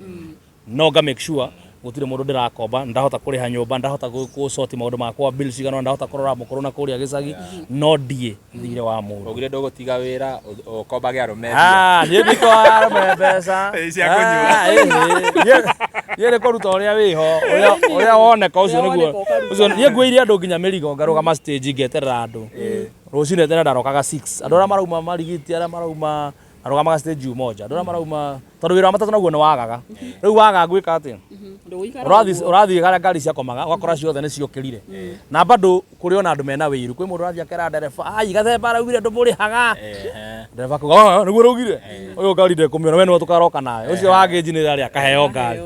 No nga make sure gũtirĩ mũndũ ndĩrakomba, ndahota kũrĩha nyũmba, ndahota gũ sort maũndũ makwa bills cigana ũna, ndahota kũrora mũkũrũ na kũrĩa gĩcagi, no ndiĩ thirĩ wa mũndũ. Waugire ndũgũtiga wĩra ũkombage arũme mbia. Ah, niĩ ndikoya arũme mbeca. Ĩ, cia kũnyua. Ah, ĩ, ĩ. Niĩ nĩ kũruta ũrĩa wĩho, ũrĩa woneka ũcio Ũrĩa nĩguo. woneka ũkaruta. Ũcio niĩ nguĩire andũ nginya mĩrigo ngarũgama stage ngeterera andũ. Rũcinĩ tene ndarokaga 6. Andũ arĩa marauma Marigiti, arĩa marauma arũgamaga stage Umoja. Andũ arĩa marauma tondũ wĩra wa matatũ naguo nĩ wagaga. Rĩu waga ngwĩka atĩa? Ndũgũikara Ũrathiĩ ũguo. ũrathiĩ harĩa ngari ciakomaga ũgakora ciothe nĩ ciokĩrire. Na bado kũrĩ ona andũ mena wĩiru. Kwĩ mũndũ ũrathiĩ akera ndereba, ai gathemba araugire ndũmũrĩhaga. Ndereba akauga, "Ah, nĩguo ũraugire. Ũyũ ngari ndekũmĩona, we nĩwe tũkaroka nawe." Ũcio wangĩ engineer rĩ akaheo ngari.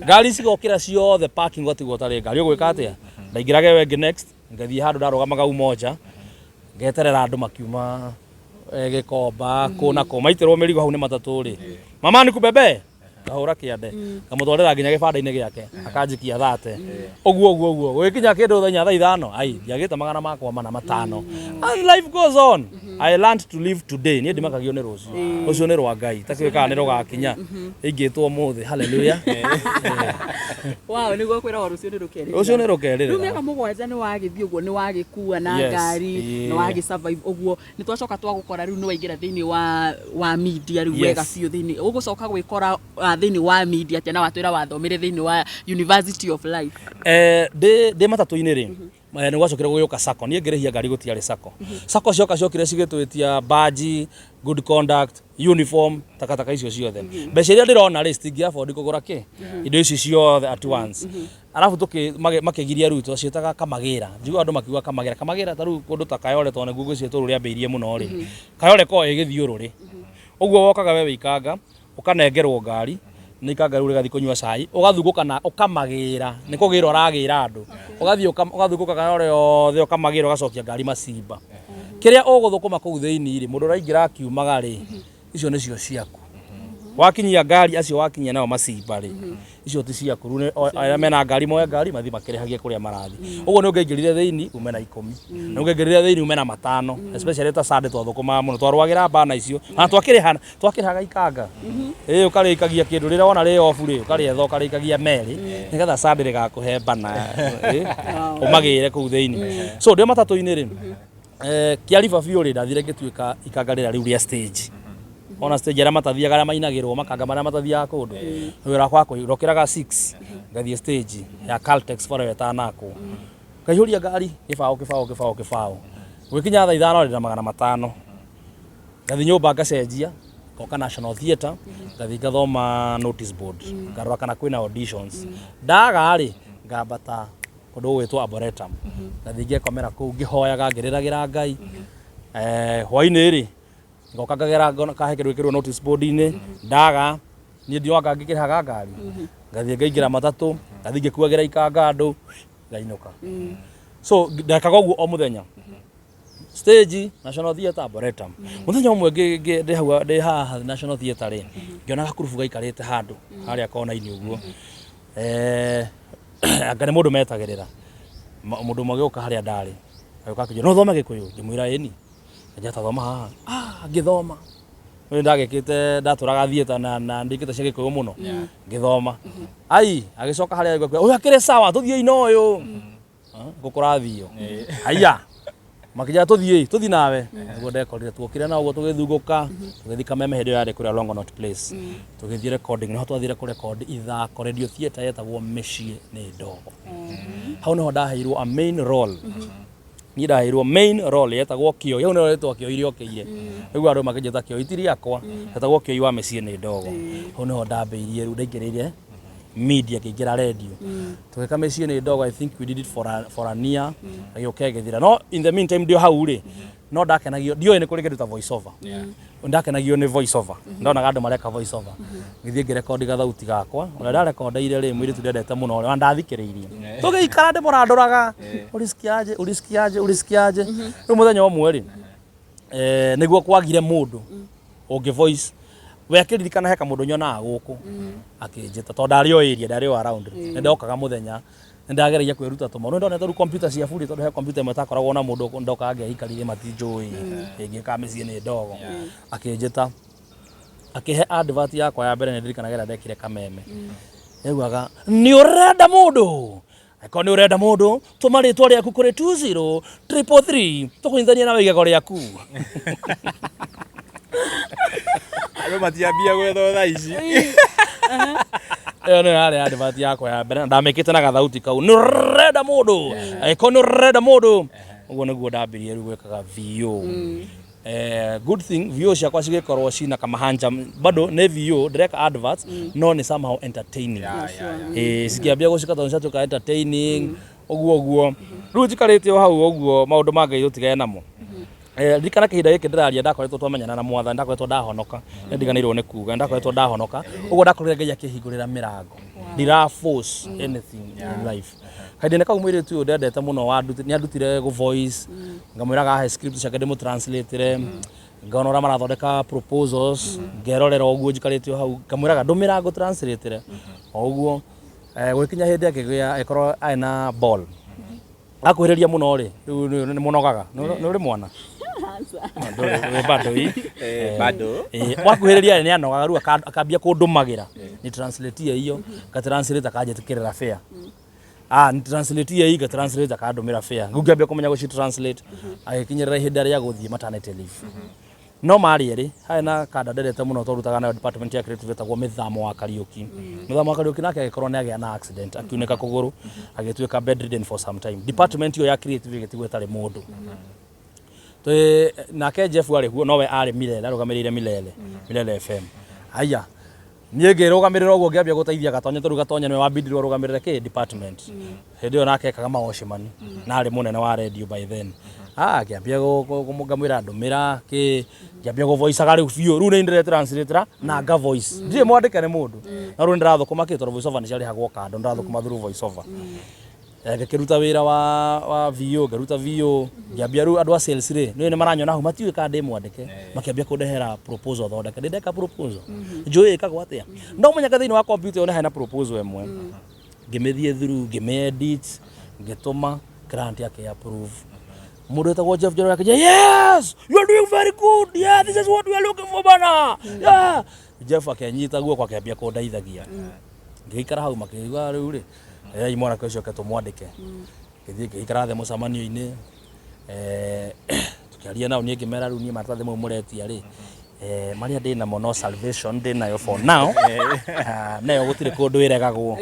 Ngari cigokĩra ciothe parking ũgatigwo ũtarĩ ngari. Ũgwĩka atĩa? Ndaingĩraga ĩyo ĩngĩ next, ngathiĩ handũ ndarũgamaga Umoja, ngeterera andũ makiuma Gĩkomba kũ na kũ maitĩrwo mĩrigo hau nĩ matatũ rĩ, mama nikubebe ngahũra kĩande ngamũtwarĩra nginya gĩbanda-inĩ gĩake akanjikia thate ũguo ũguo ũguo gũgĩkinya kĩndũ thaa inya thaa ithano ai ndiagĩte magana makwa mana matano and life goes on. I learned to live today. Niĩ ndimakagio nĩ rũciũ, rũciũ nĩ rwa Ngai takĩũĩ kana nĩ rũgakinya ingĩtwo ũmũthĩ. Hallelujah. Wow, nĩguo kwĩragwo rũciũ nĩ rũkerĩrĩra. Rũciũ nĩ rũkerĩrĩra. Rĩu mĩaka 7 nĩ wagĩthiĩ ũguo, nĩ wagĩkua na ngari, nĩ wagĩ survive ũguo. Nĩ twacoka twagũkora rĩu nĩ waingĩra thĩinĩ wa media rĩu wega biũ thĩinĩ. Ũgũcoka gwĩkora thĩinĩ wa media atĩa na watwĩra wathomire thĩinĩ wa University of Life? Ndĩ matatũ-inĩ rĩ, nĩ gwacokire gũgĩũka sacco. Niĩ ngĩrĩhia ngari gũtiarĩ sacco. Sacco cioka ciokire cigĩtwĩtia badge, good conduct, uniform, takataka icio ciothe. Mbeca iria ndĩrona rĩ, citingĩ afford kũgũra kĩ? Indo ici ciothe at once. Arabu makĩgiria rĩu twaciĩtaga kamagĩra. Njiguaga andũ makiuga kamagĩra. Kamagĩra ta rĩu kũndũ ta Kayole tondũ nĩkuo ngwĩciria itũũra rĩambĩrĩirie mũno rĩ. Kayole koragwo ĩ gĩthiũrũrĩ. Ũguo wokaga we wĩ ikanga, ũkanengerwo ngari, Nĩ ikanga rĩu rĩgathiĩ kũnyua cai, ũgathungũka na ũkamagĩra, nĩ kũgĩra ũragĩra andũ. Ũgathiĩ ũgathungũka kana rĩothe ũkamagĩra ũgacokia ngari macimba. Kĩrĩa ũgũthũkũma kũu thĩinĩ rĩ, mũndũ ũraingĩra akiumaga rĩ, icio nĩcio ciaku. Wakinyia ngari acio wakinyia nao macimba rĩ, icio ti ciaku. Rĩu nĩ arĩa mena ngari moe ngari mathiĩ makĩrĩhagie kũrĩa marathiĩ. Ũguo nĩ ũngĩaingĩrire thĩinĩ ume na ikũmi, nĩ ũngĩaingĩrire thĩinĩ ume na matano, especially ta Sunday twathũkũmaga mũno, twarũagĩra bana icio, na twakĩrĩhana, twakĩrĩhaga ikanga. Ĩĩ ũkarĩikagia kĩndũ rĩrĩa wona rĩ off rĩ, ũkarĩetha ũkarĩikagia merĩ, nĩgetha Sunday rĩgakũhe bana, ĩ, ũmagĩre kũu thĩinĩ. So ndĩ o matatũ-inĩ rĩ, kĩariba biũ rĩ, ndathire ngĩtuĩka ikanga rĩrĩa rĩu rĩa stage. Ona stage arĩa matathiaga arĩa mainagĩrwo makanga marĩa matathiaga kũndũ. Wĩra wakwa wa kũi- ndokĩraga 6 ngathiĩ stage ya Caltex bara ĩyo ĩtanakwo. Ngaihũria ngari gĩbaũ gĩbaũ gĩbaũ gĩbaũ. Gũgĩkinya thaa 5 ndĩna 500. Ngathiĩ nyũmba ngacenjia, ngoka National Theatre, ngathiĩ ngathoma notice board, ngarora kana kwĩna auditions. Ndaga rĩ, ngambata kũndũ gũgwĩtwo Arboretum. Ngathiĩ ngekomera kũu ngĩhoyaga ngĩrĩragĩra Ngai. Hwainĩ rĩ, ngoka ngagera ngona kahe kĩndũ gĩkĩrwo notice board-inĩ, ndaga, niĩ ndioanga ngĩkĩrĩhaga ngari. Ngathiĩ ngaingĩra matatũ, ngathiĩ ngĩkuagĩra ikanga andũ, ngainũka. So ndekaga ũguo o mũthenya. Stage, National Theatre, Arboretum. Mũthenya ũmwe ndĩ hau ndĩ haha National Theatre rĩ, ngĩona gakurubu gaikarĩte handũ harĩa kona-inĩ ũguo. Anga nĩ mũndũ metagĩrĩra. Mũndũ ũmwe agĩũka harĩa ndarĩ, agĩũka akĩnjũria, no ũthome Gĩkũyũ? Ngĩmwĩra ĩni. Akĩnjĩra ta thoma haha. Ah, ngĩthoma. Nĩ ndagĩkĩte ndatũraga theatre na ndĩkĩte cia Gĩkũyũ mũno. Ngĩthoma. Ai, agĩcoka harĩa arĩ ũyũ akĩrĩ sawa, tũthiĩi na ũyũ. Gũkũrathio. Haiya. Makĩnjĩra tũthiĩ, tũthiĩ nawe. Nĩguo ndekorire tuokire na ũguo tũgĩthungũka, tũgĩthiĩ Kameme hĩndĩ ĩyo yarĩ kũrĩa Longonot Place. Tũgĩthiĩ recording, nĩho twathire kũ record ithako radio theatre yetagwo Mĩciĩ nĩ Ndogo. Hau nĩho ndaheirwo a main role. Niĩ ndaheirwo main role yetagwo Kĩoi, hau nĩho rĩtwa Kĩoi rĩokĩire. Rĩu andũ makĩnjĩta Kĩoi ti rĩakwa, retagwo Kĩoi wa Mĩciĩ nĩ Ndogo. Hau nĩho ndambĩirie rĩu ndaingĩrĩire media ngĩingĩra radio. Tũgĩka Mĩciĩ nĩ Ndogo, I think we did it for a year, ĩgĩũka ĩgĩthira. No in the meantime ndĩ o hau rĩ, no ndakenagio, ndioĩ nĩ kũrĩ kĩndũ ta voice over. Ndakenagio nĩ voice over. Ndonaga andũ mareka voice over. Ngĩthiĩ ngĩrekondi gathauti gakwa. Ũrĩa ndarekondeire rĩ, mũirĩtu ndendete mũno ona ndathikĩrĩirie. Tũgĩikara ndĩmũrandũraga. Ulisikiaje, ulisikiaje, ulisikiaje. Rĩu mũthenya ũmwe rĩ, nĩguo kwagire mũndũ ũngĩ voice we akĩririkana he kamũndũ nyonaga gũkũ akĩnjĩta tondũ ndarĩ o area ndarĩ o around nĩ ndokaga mũthenya nĩ ndageragia kwĩruta tũmaũndũ nĩ ndonete rĩu computer cia burĩ tondũ he computer ĩmwe ĩtakoragwo na mũndũ ndokaga ngeikarire matinjũĩ ĩngĩka mĩciĩ nĩ ndogo akĩnjĩta akĩhe advert yakwa ya mbere nĩ ndirikanaga ĩrĩa ndekire Kameme yaugaga nĩ ũrenda mũndũ Angĩkorwo nĩ ũrenda mũndũ, tũma rĩtwa rĩaku kũrĩ 20333 tũkũnyitithanie nawe igego rĩaku. Andũ matiambia gwetha thaa ici. Ĩyo nĩyo yarĩ advert yakwa ya mbere na ndamĩkĩte na gathauti kau. Nĩ ũrenda mũndũ, angĩkorwo nĩ ũrenda mũndũ. Ũguo nĩguo ndambirie rĩu gwĩkaga VO. Good thing VO ciakwa cigĩkorwo cina kamahanja bado nĩ VO ndĩreka adverts no nĩ somehow entertaining. Cikĩambia gũcika tondũ ciatuĩka entertaining ũguo ũguo rĩu njikarĩte o hau ũguo maũndũ ma Ngai tũtigane namo. Ririkana kĩhinda gĩkĩ ndĩraria ndakoretwo twamenyana na mwathani ndakoretwo ndahonoka nĩ ndiganĩirwo nĩ kuga ndakoretwo ndahonoka ũguo ndakorire Ngai akĩhingũrĩra mĩrango ndira force anything in life. Kahinda-inĩ kau mũirĩtu ũyũ ndendete mũno nĩ andutire gũ voice ngamwĩraga ahe script ciake ndĩmũ translate ngona ũrĩa marathondeka proposals ngerorera ũguo njikarĩte o hau ngamwĩraga ndũmĩra ngũ translate o ũguo. Gũgĩkinya hĩndĩ akĩgĩa agĩkorwo arĩ na ball akuhĩrĩria mũno rĩ rĩu nĩ mũnogaga nĩ ũrĩ mwana Ndũrĩ, wĩ bado ĩ. Bado. Wakuhĩrĩria nĩ anogaga rĩu akambia kũndũmagĩra ni translate iyo nga translate akanjĩtĩkĩrĩra fare. Ah, ni translate iyo nga translate akandũmĩra fare. Rĩu ngĩambia kũmenya gũci translate agĩkinyĩrĩra ihinda rĩa gũthiĩ maternity leave. No marĩ erĩ, harĩ na kanda ndendete mũno twarutaga nayo department ya creative ĩtagwo Mĩthamo wa Kariũki. Mĩthamo wa Kariũki nake agĩkorwo nĩ agĩa na accident, akiunĩka kũgũrũ, agĩtuĩka bedridden for some time. Department ĩyo ya creative ĩgĩtigwo ĩtarĩ mũndũ. Twĩ nake Jeff arĩ kuo nowe arĩ Milele, arũgamĩrĩire Milele, Milele FM. Haya. Niĩ ngĩrũgamĩrĩra ũguo, ngĩambia gũteithia Gatonye, tondũ Gatonye nĩwe wambindirwo arũgamĩrĩre kĩ department. Hĩndĩ ĩyo nake ekaga mawatchman na arĩ mũnene wa radio by then. Ah, ngĩambia ngamwĩra ndũmĩra kĩ, ngĩambia gũvoicaga rĩu biũ. Rĩu nĩ ndĩre translate na nga voice, ndirĩ mwandĩke nĩ mũndũ, no rĩu nĩ ndĩrathũkũma kĩ, tondũ voice over nĩ ciarĩhagwo kando, nĩ ndĩrathũkũma through voice over. Ngĩkĩruta wĩra wa VO, ngĩruta VO, ngĩambia rĩu andũ a sales rĩ, nĩ maranyona hau, matiũĩ kana ndĩ mwandĩke, makĩambia kũndehera proposal thondeke. Ndĩ ndeka proposal, njũĩ ĩkagwo atĩa, no mũnyaka thĩinĩ wa computer ĩyo nĩ hena proposal ĩmwe, ngĩmĩthiĩ through, ngĩmĩ-edit, ngĩtũma client, akĩ approve. Mũndũ wĩtagwo Jeff Njoroge akĩnjĩra, "Yes, you are doing very good. Yeah, this is what we are looking for, bana." Yeah, Jeff akĩnyita guoko, akĩambia kũndeithagia. Ngĩikara hau, makĩigua rĩu rĩ, "Ei, mwanake ũcio, ke tũmwandĩke." Ngĩthiĩ ngĩikara thĩ mũcemanio-inĩ, tũkĩaria nao. Niĩ ngĩmera rĩu niĩ maratathi mau mũretia rĩ, marĩa ndĩ namo no salvation ndĩ nayo for now. Ah, nayo gũtirĩ kũndũ ĩregagwo.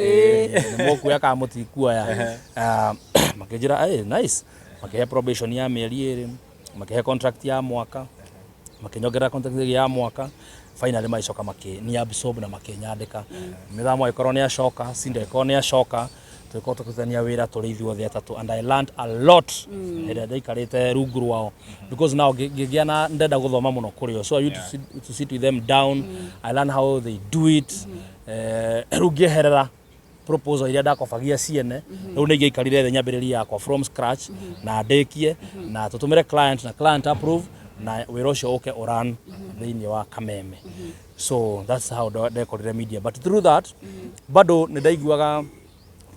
Nĩ mũkuoya kana mũtikuoya? Ah, makĩnjĩra, "Hey, nice." Makĩhe probation ya mĩeri 2, makĩhe contract ya mwaka, makĩnyongerera contract ĩngĩ ya mwaka. Finally magĩcoka makĩ absorb na makĩnyandĩka. Mĩthamo ĩkorwo nĩ acoka, Cinda ĩkorwo nĩ acoka, tũgĩkorwo tũkĩrutithania wĩra tũrĩ ithuothe atatũ, and I learned a lot hĩndĩ ĩrĩa ndaikarĩte rungu rwao, because now ngĩgĩa na ndenda gũthoma mũno kũrĩ o. So I used to sit with them down. I learn how they do it. Rĩu ngĩeherera proposal iria ndakobagia ciene, rĩu nĩ ingĩaikarire thĩ nyambĩrĩrie yakwa from scratch na ndĩkie na tũtũmĩre client na client approve na wĩra ũcio ũke ũran thĩinĩ wa Kameme. So that's how ndekorire media, but through that bado nĩ ndaiguaga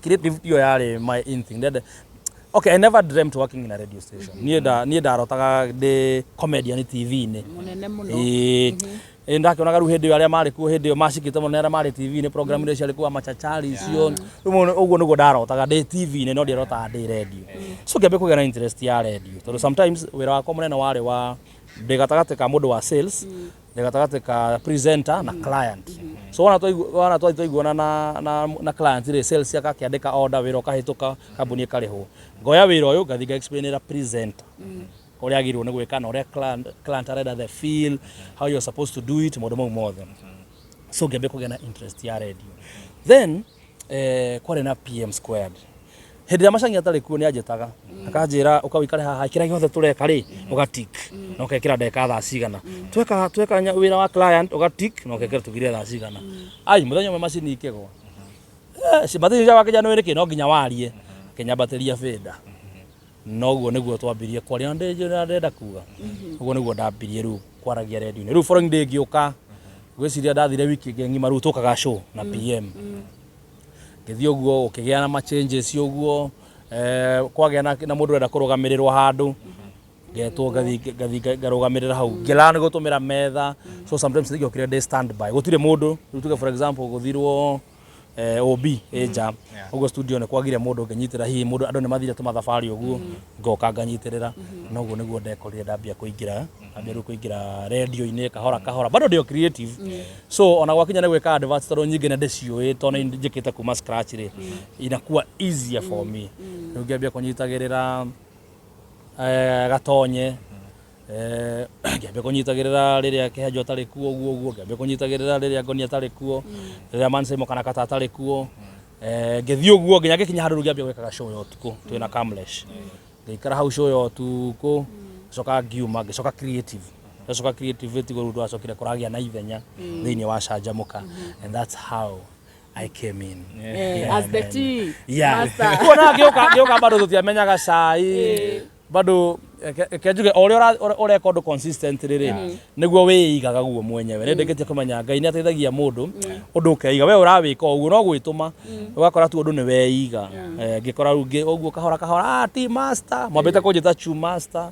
creative ĩyo yarĩ my in thing. Ndende, okay, I never dreamt working in a radio station. Niĩ ndarotaga ndĩ comedian TV-inĩ. Mũnene mũno. Ĩĩ. Ĩ ndakĩonaga rĩu hĩndĩ ĩyo arĩa marĩ kuo hĩndĩ ĩyo macikĩte mũno nĩ arĩa marĩ TV-inĩ, program iria ciarĩ kuo, machachari icio. Rĩu ũguo nĩguo ndarotaga ndĩ TV-inĩ, no ndiarotaga ndĩ radio. So ngĩambia kũgĩa na interest ya radio, tondũ sometimes wĩra wakwa mũnene warĩ wa ndĩ gatagatĩ ka mũndũ wa sales, ndĩ gatagatĩ ka presenter na client. So wona twaiguana na client rĩ, sales akakĩandĩka order, wĩra ũkahĩtũka, kambuni ĩkarĩhwo. Ngoya wĩra ũyũ, ngathiĩ nga explainĩra presenter ũrĩa agĩrĩirwo nĩ gwĩka na ũrĩa client arenda, the feel, how you're supposed to do it, maũndũ mau mothe. So ngĩambia kũgĩa na interest ya radio. Then kwarĩ na PM Squared. Hĩndĩ ĩrĩa Macangi atarĩ kuo, nĩ anjĩtaga akanjĩra, "Ũka ũikare haha, kĩrĩa gĩothe tũreka rĩ, ũgatik na ũkekĩra ndagĩka thaa cigana tweka wĩra wa client, ũgatik na ũkekĩra tugire thaa cigana." Ai, mũthenya ũmwe macini ikĩgwa. Macini cia wakĩnja nĩ nĩkĩ no nginya warie, akĩnyambatĩria bĩnda. Noguo nĩguo twambirie kwaria na ndĩrenda kuga ũguo nĩguo ndambirie rĩu kwaragia radio-inĩ. Rĩu following day ngĩũka, ngwĩciria ndathire wiki ĩngĩ ng'ima, rĩu tũkaga show na PM. Ngĩthiĩ ũguo, ũkĩgĩa na ma changes ũguo, kwagĩa na mũndũ ũrenda kũrũgamĩrĩrwo handũ, ngetwo, ngathiĩ ngarũgamĩrĩra hau, ngĩlearn gũtũmĩra metha. So sometimes nĩngĩokire ndĩ stand by, gũtirĩ mũndũ. Rĩu tuge, for example, gũthirwo OB ĩ nja ũguo, studio nĩ kwagire mũndũ ũngĩnyitĩra, hihi mũndũ andũ nĩ mathire tũmathabarĩ ũguo, ngoka nganyitĩrĩra. Noguo nĩguo ndekorire ndambia kũingĩra, ndambia rĩu kũingĩra radio-inĩ kahora kahora. Bado ndĩ o creative, so ona gwakinya nĩ gwĩka adverts, tondũ nyingĩ nĩ ndĩciũĩ, tondũ nĩ njĩkĩte kuma scratch rĩ, inakuwa easier for me. Rĩu ngĩambia kũnyitagĩrĩra Gatonye, ngĩambia kũnyitagĩrĩra rĩrĩa Kĩhenjo atarĩ kuo, ũguo ũguo ngĩambia kũnyitagĩrĩra rĩrĩa Ngoni atarĩ kuo, rĩrĩa Mansemo kana Kata atarĩ kuo. Ngĩthiĩ ũguo nginya ngĩkinya handũ rĩu ngĩambia gwĩkaga show ya ũtukũ twĩna Kamlesh. Ngĩikara hau show ya ũtukũ, ngĩcoka ngiuma, ngĩcoka creative. Ndacoka creative, tiguo rĩu twacokire kũragĩa na ithenya thĩinĩ wa Canjamũka, and that's how I came in. As the tea master. Kuona ngĩũka bado tũtiamenyaga cai bado. Reke njuge, o ũrĩa ũreka ũndũ consistently rĩ, nĩguo wĩigaga guo mwenyewe. Nĩ ndĩkĩtie kũmenya Ngai nĩ ateithagia mũndũ ũndũ ũkeiga. We ũrawĩka o ũguo, no gwĩtũma ũgakora tu ũndũ nĩ weiga. Ngĩkora rĩu ũguo kahora kahora, tea master, mwambĩte kũnjĩta chew master,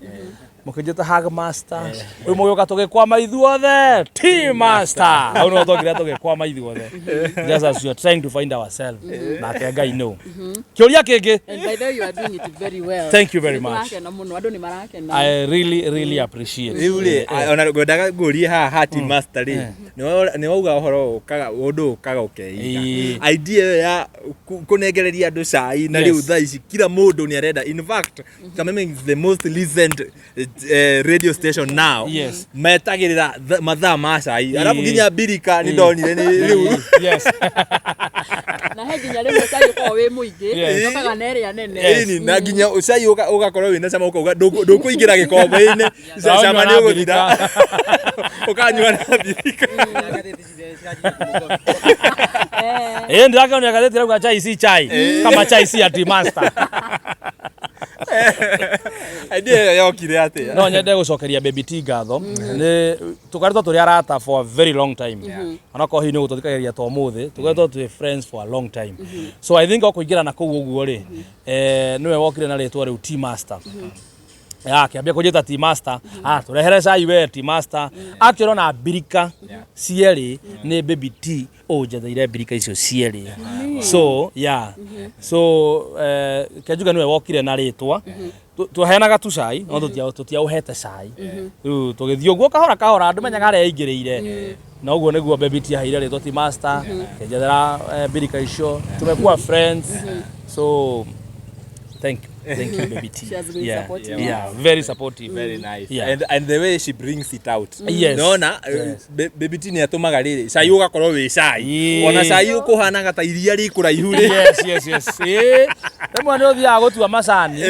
mũkĩnjĩta hug master, rĩu mũgĩũka tũgĩkwama ithuothe tea master. Hau nĩho twokire tũgĩkwama ithuothe, just as we are trying to find ourselves, nake Ngai no kĩũria kĩngĩ. And by the way, you are doing it very well. Thank you very much. Nĩtũrakena mũno, andũ nĩ marakena. I really really appreciate. Rĩu rĩ, ona ngwendaga ngũrie haha ha tea master rĩ, Nĩ wauga ũhoro ũkaga ũndũ ũkaga ũkeiga. Idea ĩyo ya kũnengereria andũ cai na rĩu thaa ici kila mũndũ nĩ arenda. In fact, Kameme is the most listened radio station now. Metagĩrĩra mathaa ma cai. Arabu nginya mbirika nĩ ndonire nĩ rĩu. Na he nginya rĩmwe cai ũkoragwo wĩ mũingĩ, ũkaga na ĩrĩa nene. Ĩni, na nginya cai ũgakorwo wĩna cama ũkauga ndũkũingĩra gĩkombe-inĩ, cama nĩ ũgũthira. Ũkanyua na mbirika. Ĩĩ, ndĩrakĩonire ngathĩti ĩrauga chai si chai kama chai si ya tea master. Idea ĩyo yokire atĩa? No nyende gũcokeria Baby T ngatho. Nĩ tũkoretwo tũrĩ arata for a very long time, onakorwo hihi nĩ gũtũthikagĩrĩria ta ũmũthĩ, tũkoretwo twĩ friends for a long time. So I think o kũingĩra na kũu ũguo rĩ, nĩwe wokire na rĩtwa rĩu Tea Master. Ya akĩambia kũnjĩta Tea Master, ah, tũrehere cai we Tea Master. Akĩona ona mbirika cierĩ nĩ Baby T ũnjetheire mbirika icio cierĩ. So yeah, so Kenjuga nĩwe wokire na rĩtwa. Twaheanaga tu cai, no tũtiaũhete cai. Rĩu tũgĩthiĩ ũguo kahora kahora, ndũmenyaga harĩa aingĩrĩire, na ũguo nĩguo Baby T aheire rĩtwa Tea Master, akĩnjethera mbirika icio. Tumekuwa friends, so thank you, thank you, Baby T. She has been supportive. Yeah, very supportive. Very nice. And the way she brings it out. Nona Baby T nĩ atũmaga rĩrĩ cai ũgakorwo wĩ cai. Ona cai ũkũhanaga ta iria rĩ kũraihu rĩ. Yes. Ĩĩ. Rĩmwe nĩ ũthiaga gũtua macani,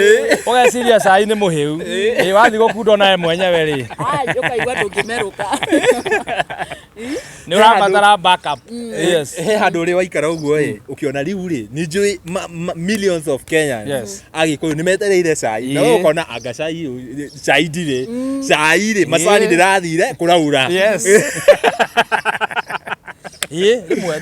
ũgeciria cai nĩ mũhĩu. Ĩĩ, wathiĩ gũkunda onawe mwenyewe rĩ. Ai, ũkaigua ndũngĩmerũka. Nĩ ũrabatara backup. Yes. He handũ ũrĩ waikara ũguo ĩ ũkĩona rĩu rĩ nĩ njũĩ millions of Kenyans Agĩkũyũ nĩ metereire cai, na we ũkona anga cai ũyũ- cai ndirĩ cai rĩ, macani ndĩrathire kũraura. Yes. Ĩĩ, rĩmwe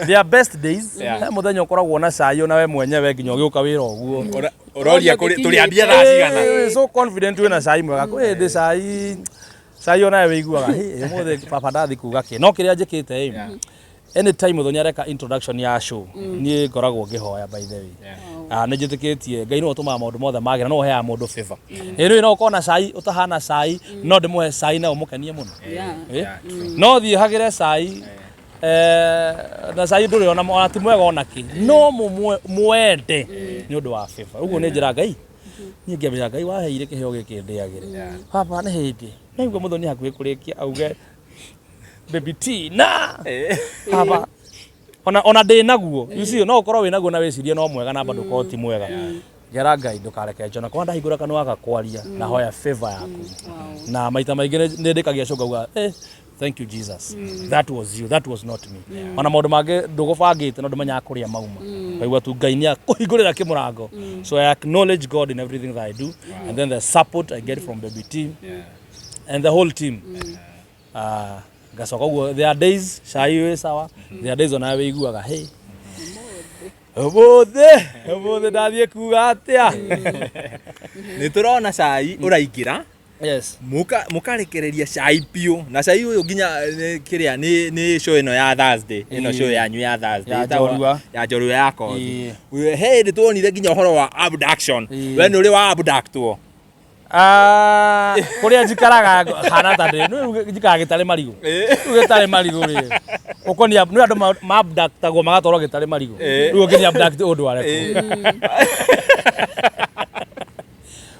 their best days. He mũthenya ũkoragwo na cai ona we mwenyewe nginya ũgĩũka wĩra ũguo. Ũroria tũrĩambia thaa cigana. Ĩĩ, so confident wĩna cai mwega. Kwĩ hĩndĩ cai onawe wĩiguaga, "Hĩ, ũmũthĩ baba ndathi kuga kĩ." No kĩrĩa njĩkĩte ĩ, anytime Muthoni areka introduction ya show, niĩ ngoragwo ngĩhoya, by the way. Ah, nĩ njĩtĩkĩtie Ngai nĩwe ũtũmaga maũndũ mothe magĩra, no ũheaga mũndũ favor. Ĩ rĩu no ũkorwo na cai ũtahana cai, no ndĩmũhe cai na ũmũkenie mũno. Ĩ? No thiĩ hagĩre cai na cai ndũrĩ ona ti mwega ona kĩ, no mwende nĩ ũndũ wa favor. Ũguo nĩ njĩra Ngai, niĩ ngĩambĩra Ngai waheire kĩheo gĩkĩ ndĩagĩre. Baba nĩ hĩndĩ naigua Muthoni hakuhĩ kũrĩkia auge Baby T na baba ona ndĩ naguo. You see, no ũkorwo wĩ naguo na wĩcirie no mwega na bado ũkorwo ti mwega. Ngera Ngai ndũkareke njona kwa ndahingũra kanua gaka kwaria na hoya favor yaku, na maita maingĩ nĩ ndĩkagia show ngauga, "Eh, thank you Jesus, that was you, that was not me." Ona maũndũ mangĩ ndũgũbangĩte no ndũmenyaga kũrĩa mauma, ngaigua tu Ngai nĩ akũhingũrĩra kĩmũrango. So I acknowledge God in everything that I do, and then the support I get from Baby T and the whole team. Ah, ngacoka ũguo, there are days cai wĩ sawa, there are days onawe wĩiguaga, hey, ũmũthĩ ndathiĩ kuga atĩa? Nĩ tũrona cai ũraingĩra. Mũkarekereria cai biũ, na cai ũyũ nginya kĩrĩa nĩ show ĩno ya Thursday, ĩno show yanyu ya Thursday Ya ĩtagwo Njorua. Ya Njorua ya Kothi. He hĩndĩ tuonire nginya ũhoro wa abduction. We nĩ ũrĩ wa abductwo? Ah, kũrĩa njikaraga hana ta ndĩ nĩ njikaraga gĩtarĩ marigũ. Rĩu gĩtarĩ marigũ rĩ, ũkonia nĩ andũ ma-abductagwo magatwarwo gĩtarĩ marigũ. Rĩu ũngĩ nĩ abduct ũndũ arekwo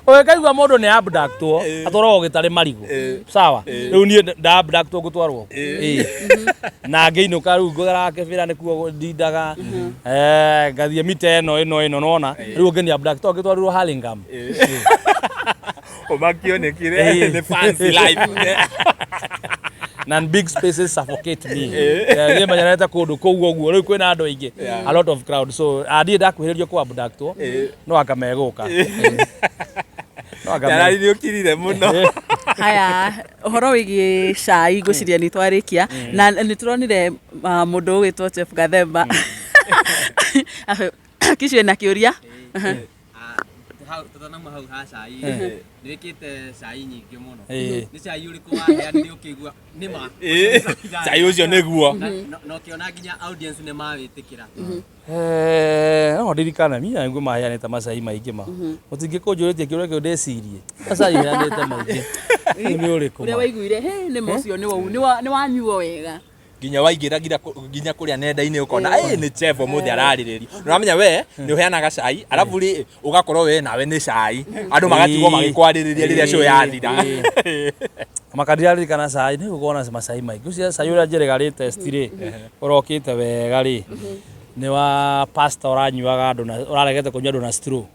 ũgĩkaigua mũndũ nĩ abductwo atwaragwo gĩtarĩ marigũ. Sawa, rĩu niĩ nda abductwo ngũtwarwo Ĩĩ. Na ngĩinũka rĩu ngũgeraga kĩbĩra nĩkuo ndindaga. Ngathiĩ mita ĩno ĩno ĩno nona rĩu ũngĩ nĩ abduct ngĩtwarirwo Hurlingham. Ũmakio nĩ kĩrĩa nĩ fancy life. Na big spaces suffocate me. Niĩ menyerete kũndũ kũu ũguo rĩu kwĩna andũ aingĩ, a lot of crowd. So ah, ndirĩ ndakuhĩrĩrio kũ abductwo, no anga megũka, no anga Nyarari nĩ ũkirire mũno. Haya, ũhoro wĩgiĩ cai ngwĩciria nĩ twarĩkia, na nĩ tũronire mũndũ ũgwĩtwo Jeff Gathemba. Kicio na kĩũria. Hau tũtanauma hau ha cai nĩ wĩkĩte cai nyingĩ mũno. Nĩ cai ũrĩkũ waheanire ũkĩigua nĩ ma Cai ũcio nĩguo. Na ũkĩona nginya audience nĩ mawĩtĩkĩra? No ndirikane niĩ na nĩguo maheanĩte macai maingĩ ma mũtingĩkũnjũrĩtie kĩũria kĩu ndĩcirie. Macai heanĩte maingĩ. Rĩu nĩ ũrĩkũ Ũrĩa ma? waiguire he nĩ ma ũcio nĩ wanyuo wega. Nginya waingĩra nginya kũrĩa nenda-inĩ ũkona ĩ nĩ chef ũmũthĩ ararĩrĩria. Ũramenya we nĩ ũheanaga cai arabu rĩ ũgakorwo we nawe nĩ cai andũ magatigwo magĩkwarĩrĩria rĩrĩa show yathira. Maka ndiraririkana cai nĩ gũkorwo na macai maingĩ. Ũcio cai ũrĩa njĩrĩga rĩ test rĩ ũrokĩte wega rĩ nĩ wa pastor ũranyuaga andũ na ũraregete kũnyua andũ na straw.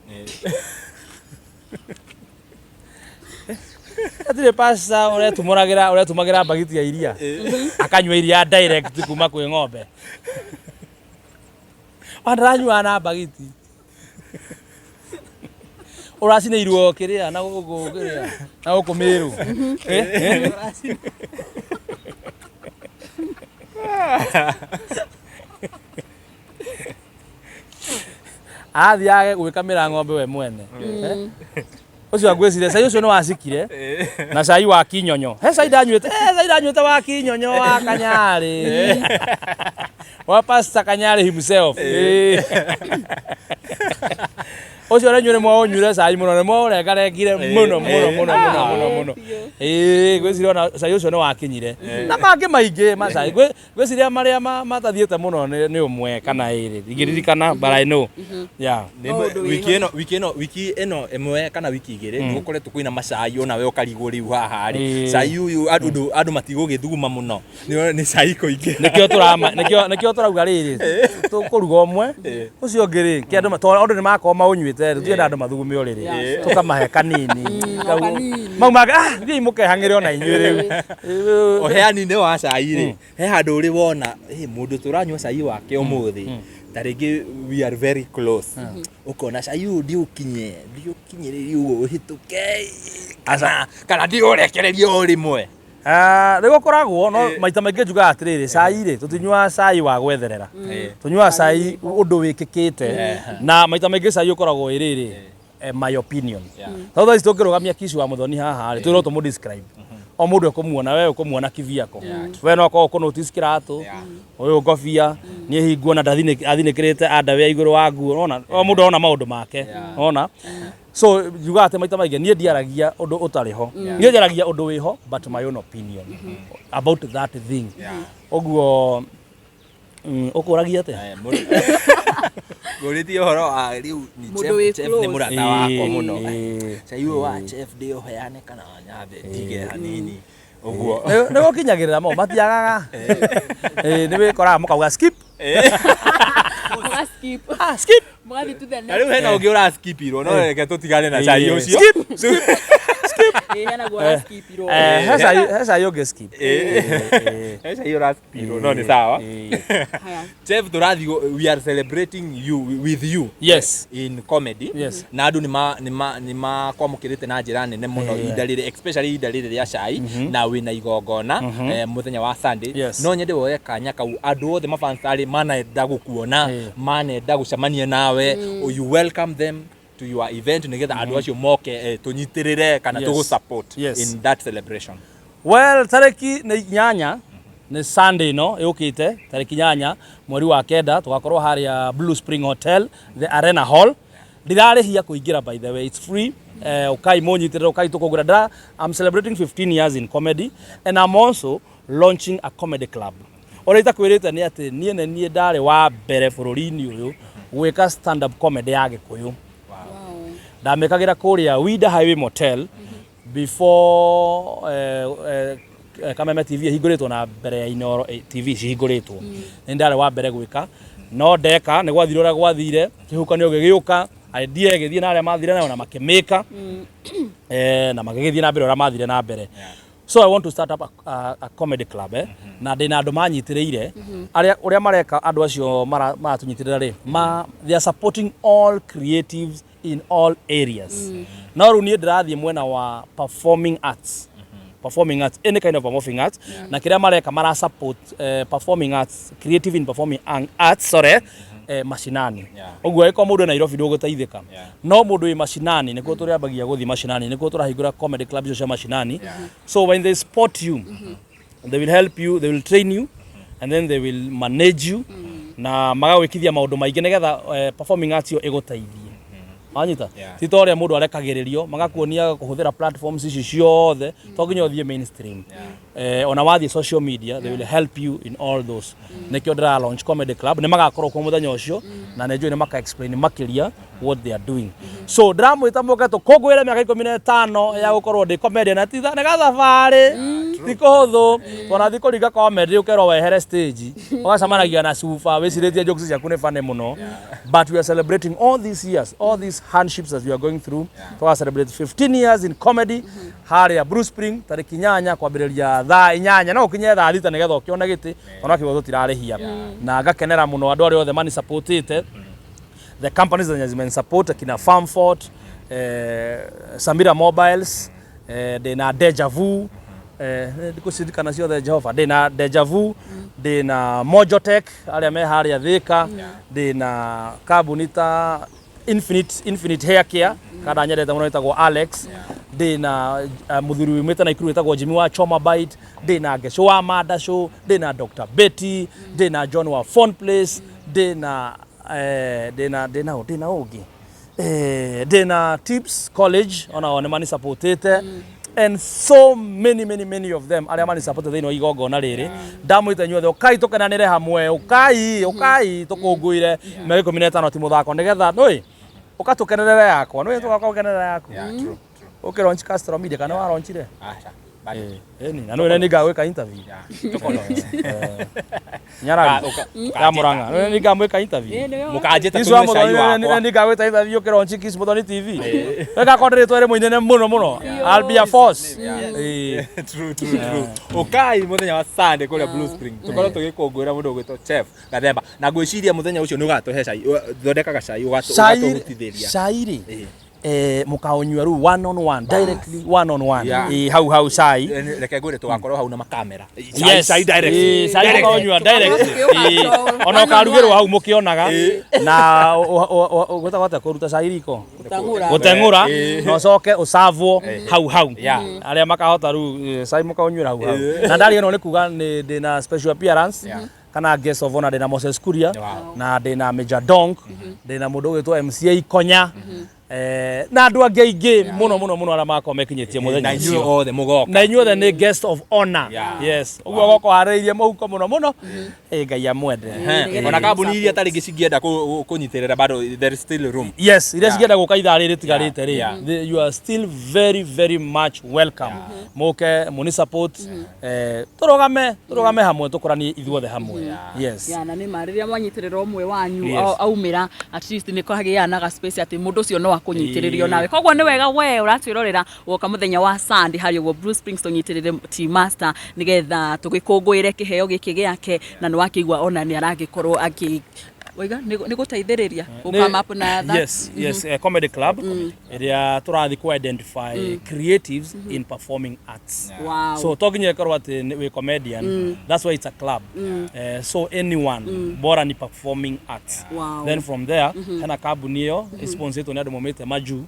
Hatirĩ pastor ũretumũragĩra ũretumagĩra mbagiti ya iria akanyua iria direct kuma kwĩ ng'ombe. Ona ndaranyuaga na mbagiti. Ũracinĩirwo kĩrĩa na gũkũ kĩrĩa na gũkũ Mĩrũ. Eh, eh. Arathiaga gwĩkamĩra ng'ombe we mwene. Eh? Ũcio ngwĩciria cai ũcio nĩ wacikire na cai wa kinyonyo. He cai ndanyuĩte, he cai ndanyuĩte wa kinyonyo wa Kanyarĩ. Wa Pastor Kanyarĩ himself. Eh. Ũcio ũrĩa inyuĩ nĩ mwaũnyuire cai mũno, nĩ mwaũrengarengire mũno mũno mũno mũno mũno mũno. Ĩĩ ngwĩciria ona cai ũcio nĩ wakinyire. Na mangĩ maingĩ ma cai. Ngwĩciria marĩa matathiĩte mũno nĩ ũmwe kana ĩrĩ. Ingĩririkana but I know. Yeah. Wiki ĩno ĩmwe kana wiki igĩrĩ nĩ gũkoretwo kwĩna macai ona we ũkarigwo rĩu haha rĩ cai ũyũ andũ matigũgĩthuguma mũno nĩ cai kũingĩ. Nĩkĩo tũrama nĩkĩo tũrauga rĩrĩ tũkũruga ũmwe ũcio ũngĩ rĩ kĩ andũ tondũ andũ nĩ makorwo maũnyuĩte rĩ tũtienda andũ mathugume ũrĩrĩ tũkamahe kanini. Mau mangĩ ah thiĩi mũkehang'ĩre ona inyuĩ rĩu. Ũheani-inĩ wa cai rĩ he handũ ũrĩ wona mũndũ tũranyua cai wake ũmũthĩ ta rĩngĩ we are very close ũkona cai ũyũ ndiũkinye ndiũkinyĩrĩrie ũguo ũhĩtũke kana ndiũrekererie o rĩmwe. Nĩ gũkoragwo no maita maingĩ njugaga atĩrĩrĩ cai rĩ tũtinyuaga cai wa gwetherera tũnyuaga cai ũndũ wĩkĩkĩte na maita maingĩ cai ũkoragwo wĩ rĩrĩ my opinion. Tondũ thaa ici tũngĩrũgamia Kishi wa Muthoni haha rĩ twĩrwo tũmũ describe o mũndũ ekũmuona we ũkũmuona kivyako we no ũkorwo ũkũ notice kĩratũ ũyũ ngobia niĩ hihi nguona athinĩkĩrĩte underwear igũrũ wa nguo ũrona o mũndũ arona maũndũ make ũrona. So njugaga atĩ maita maingĩ niĩ ndiaragia ũndũ ũtarĩ ho niĩ njaragia ũndũ wĩho but my own opinion about that thing. Ũguo ũkũragia atĩa? Ngũrĩtie ũhoro wa rĩu ni Mũndũ wĩ chef nĩ close. mũrata wakwa mũno. Cai ũyũ wa chef ndĩũheane kana nyambe ndige hanini ũguo. Nĩ gũkinyagĩrĩra mo matiagaga. Nĩ wĩkoraga mũkauga skip. Mũga skip. Ah, skip. Mũgathiĩ to the Na next. rĩu hena ũngĩ ũraskipirwo no reke tũtigane na cai ũcio. Skip. Ĩĩ, hena guo ũraskipirwo. He cai ũngĩ skip. He cai ũraskipirwo no nĩ sawa. Haya. Chef tũrathiĩ we are celebrating you with you. Yes. In comedy. Yes. Na andũ nĩ makwamũkĩrĩte na njĩra nene mũno ihinda rĩrĩ especially ihinda rĩrĩ rĩa cai na wĩna igongona mũthenya wa Sunday. Yes. No nyende woye kanya kau andũ othe mafans arĩ manenda gũkuona manenda gũcemania nawe you welcome them to your event nĩgetha andũ acio moke tũnyitĩrĩre kana Yes. tũgũ support Yes. in that celebration. Well, tarĩki nĩ 8 nĩ Sunday ĩno ĩũkĩte tarĩki 8 mweri wa 9 tũgakorwo harĩa Blue Spring Hotel the Arena Hall. Ndirarĩhia kũingĩra by the way, it's free. Ũkai mũnyitĩrĩre, ũkai tũkũngũĩre. I'm celebrating 15 years in comedy and I'm also launching a comedy club. Ũrĩa itakwĩrĩte nĩ atĩ niĩ nĩ niĩ ndarĩ wa mbere bũrũri-inĩ ũyũ gwĩka stand up comedy ya Gĩkũyũ. Ndamĩkagĩra kũrĩa Winda Highway Motel before Kameme TV ĩhingũrĩtwo na mbere ya Inooro TV cihingũrĩtwo. Nĩ ndarĩ wa mbere gwĩka no ndeka nĩ gwathire ũrĩa gwathire kĩhukanio gĩgĩũka idea ĩgĩthiĩ na arĩa mathire nayo na makĩmĩka na magĩgĩthiĩ na mbere ũrĩa mathire na mbere. So I want to start up a comedy club na ndĩna andũ manyitĩrĩire arĩa ũrĩa mareka andũ acio maratũnyitĩrĩra rĩ they are supporting all creatives in all areas. No rĩu niĩ ndĩrathiĩ mwena wa performing arts. Performing arts, any kind of performing arts. Na kĩrĩa mareka mara support performing arts, creative in performing arts, sorry. Macinani. Yeah. Ũguo angĩkorwo mũndũ e Nairobi ndũgũteithĩka. Yeah. No mũndũ wĩ macinani nĩkuo tũrĩambagia gũthiĩ macinani, nĩkuo tũrahingũra comedy club icio cia macinani. So when they spot you, they will help you, they will train you and then they will manage you na magagwĩkithia maũndũ maingĩ nĩgetha performing arts ĩyo ĩgũteithie, wanyita? Yeah. Ti ta ũrĩa mũndũ arekagĩrĩrio, magakuonia kũhũthĩra platforms ici ciothe, to nginya ũthiĩ mainstream. Ona wathiĩ social media, they will help you in all those. Nĩkĩo ndĩra launch comedy club, nĩ magakorwo kuo mũthenya ũcio na nĩ njũĩ nĩ maka explain makĩria what they are doing. So ndĩramwĩta mũke tũkũngũĩre mĩaka 15 ya gũkorwo ndĩ comedian, na ti nĩ gathabarĩ, ti kũhũthũ. Twanathiĩ kũringa comedy ũkerwo wehere stage, ũgacemanagia na cuba wĩcirĩtie jokes ciaku nĩ funny mũno, but we are celebrating all these years, all these hardships that we are going through. Tũga celebrate 15 years in comedy harĩa Blue Spring tarĩki 8 kwambĩrĩria thaa 8, no ũkinye thaa 6 nĩgetha ũkĩone gĩtĩ, ona kĩgo tũtirarĩhia. Na ngakenera mũno andũ arĩa othe manisupportĩte, the companies that has been support, akina Farmfort, Samira Mobiles, ndĩna Deja Vu, ndikũciririkana ciothe Jehova, ndĩna Deja Vu, ndĩna Mojotech arĩa me harĩa Thika, ndĩna kambuni ta Infinite Hair Care kada nyendete mũno ĩtagwo Alex, ndĩna mũthuri wumĩte Naikuru wĩtagwo Jimmy wa Choma Bite, ndĩna Ngeco wa Manda Show, ndĩna Dr. Betty, ndĩna John wa Phone Place, ndĩna ũngĩ, ndĩna Tips College, ona o nĩ manisupportĩte, and so many, many, many of them arĩa manisupportĩte thĩinĩ wa igongona rĩrĩ. Ndamwĩta inyuothe, ũkai tũkenanĩre hamwe, ũkai, ũkai tũkũngũĩre mĩaka 15, ti mũthako, nĩgetha nũĩ ũkatũkenerere yakwa nũĩ tũgaka gũkenerera yaku. Yeah, true, true. Ũkĩ launch Castro Media kana wa launchire? Aca. Bado. Ĩni na nũĩ nĩ ngagwĩka interview. Yeah. Tũkũ-launch. Nyarari ya Murang'a, nũĩ nĩ ngamwĩka interview. Mũkanjĩta Kiss wa tũnyue cai Muthoni wakwa. nĩ ngagwĩta interview ũkĩ launch Kiss Muthoni TV. Weka rĩtwa rĩ mũinene mũno mũno. I'll be a force. Ĩĩ. True, true, true. Ũkai mũthenya wa Sunday kũrĩa Blue Spring tũkorwo tũgĩkũngũĩra mũndũ ũgwĩtwo Chef Gathemba, na ngwĩciria mũthenya ũcio nĩ ũgatũhe cai. Thondekaga cai Cai ũgatũhutithĩria. Cai rĩ, mũkaũnyua rĩu one on one, directly one on one. Yeah. Ĩĩ, hau hau cai. Reke ngwĩre tũgakorwo hau na makamera. Cai, Yes. cai direct. Ĩĩ, cai Direct. mũkaũnyua direct. Ĩĩ. Ona ũkarugĩrwo hau mũkĩonaga na gwĩtagwo atĩa kũruta cai riko? Gũteng'ũra. Gũteng'ũra. Ĩĩ. Na ũcoke ũcavwo hau hau. Yeah. Arĩa makahota rĩu, cai mũkaũnyuĩra hau hau. Na ndariganĩrwo nĩ kuga nĩ ndĩna special appearance kana guest of honor, ndĩna Moses Kuria na ndĩna Major Donk, ndĩna mũndũ ũgwĩtwo MCA Konya, na andũ angĩ aingĩ mũno mũno mũno arĩa magakorwo mekinyĩtie mũthenya Na inyuĩ ũcio. othe mũgoka. Na inyuothe nĩ guest of honor. Yeah. Yes, ũguo goka harĩirie mũhuko mũno mũno. Ngai amwende. Ehe. Ona kambuni iria tarĩngĩ cingĩenda kũnyitĩrĩra bado there is still room. Yes, iria Yeah. cingĩenda gũka ithaa rĩrĩ rĩtigarĩte rĩ, Yeah. you are still very, very much welcome. Mũke mũni support, tũrũgame hamwe, tũkũranie ithuothe hamwe. Yes. Ya, na nĩ ma rĩrĩa mwanyitĩrĩra ũmwe wanyu Yes. aumĩra, at least nĩ kwagĩa na ga space atĩ mũndũ ũcio no akũnyitĩrĩrio nawe. Koguo nĩ wega we ũratwĩrorera woka mũthenya wa Sunday harĩa ũguo Blue Springs tũnyitĩrĩre T Master nĩgetha tũgĩkũngũĩre kĩheo gĩkĩ gĩake, na nĩ wakĩigua ona nĩ aragĩkorwo akĩ waiga nĩ gũteithĩrĩria gũ come up na that. Yes, comedy club ĩrĩa tũrathiĩ ku identify creatives in performing arts. So to nginya ĩkorwo atĩ wĩ comedian, that's why it's a club. So anyone bora ni performing arts. Then from there hena kambuni ĩyo ĩsponsorĩtwo nĩ andũ maumĩte majuu,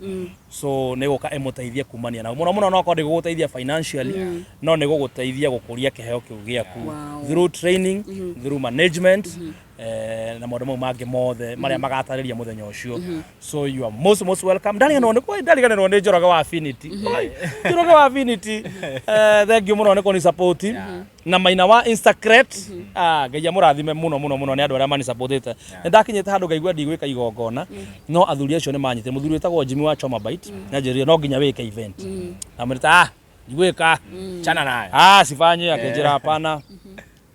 so nĩ gũka ĩmũteithie kumania na mũno mũno, no akorwo ndĩgũgũteithia financially, no nĩ gũgũteithia gũkũria kĩheo kĩu gĩaku through training, through management, na maũndũ mau mangĩ mothe marĩa magatarĩria mũthenya ũcio. So you are most, most welcome. Ndariganĩrwo nĩ ndariganĩrwo nĩ Njoroge wa Affinity. Oi, Njoroge wa Affinity, thank you mũno nĩ kũni support, na Maina wa Instacret. Ah, Ngai amũrathime mũno mũno mũno nĩ andũ arĩa manisupportĩte. Nĩ ndakinyĩte handũ ngaigua ndigwĩka igongona, no athuri acio nĩ manyitire. Mũthuri wĩtagwo Jimmy wa Choma Bite nĩ anjĩrire no nginya wĩke event, na mwĩrĩte, ah, ndigwĩka. Chana nayo. Ah, sifanye. Akĩnjĩra hapana.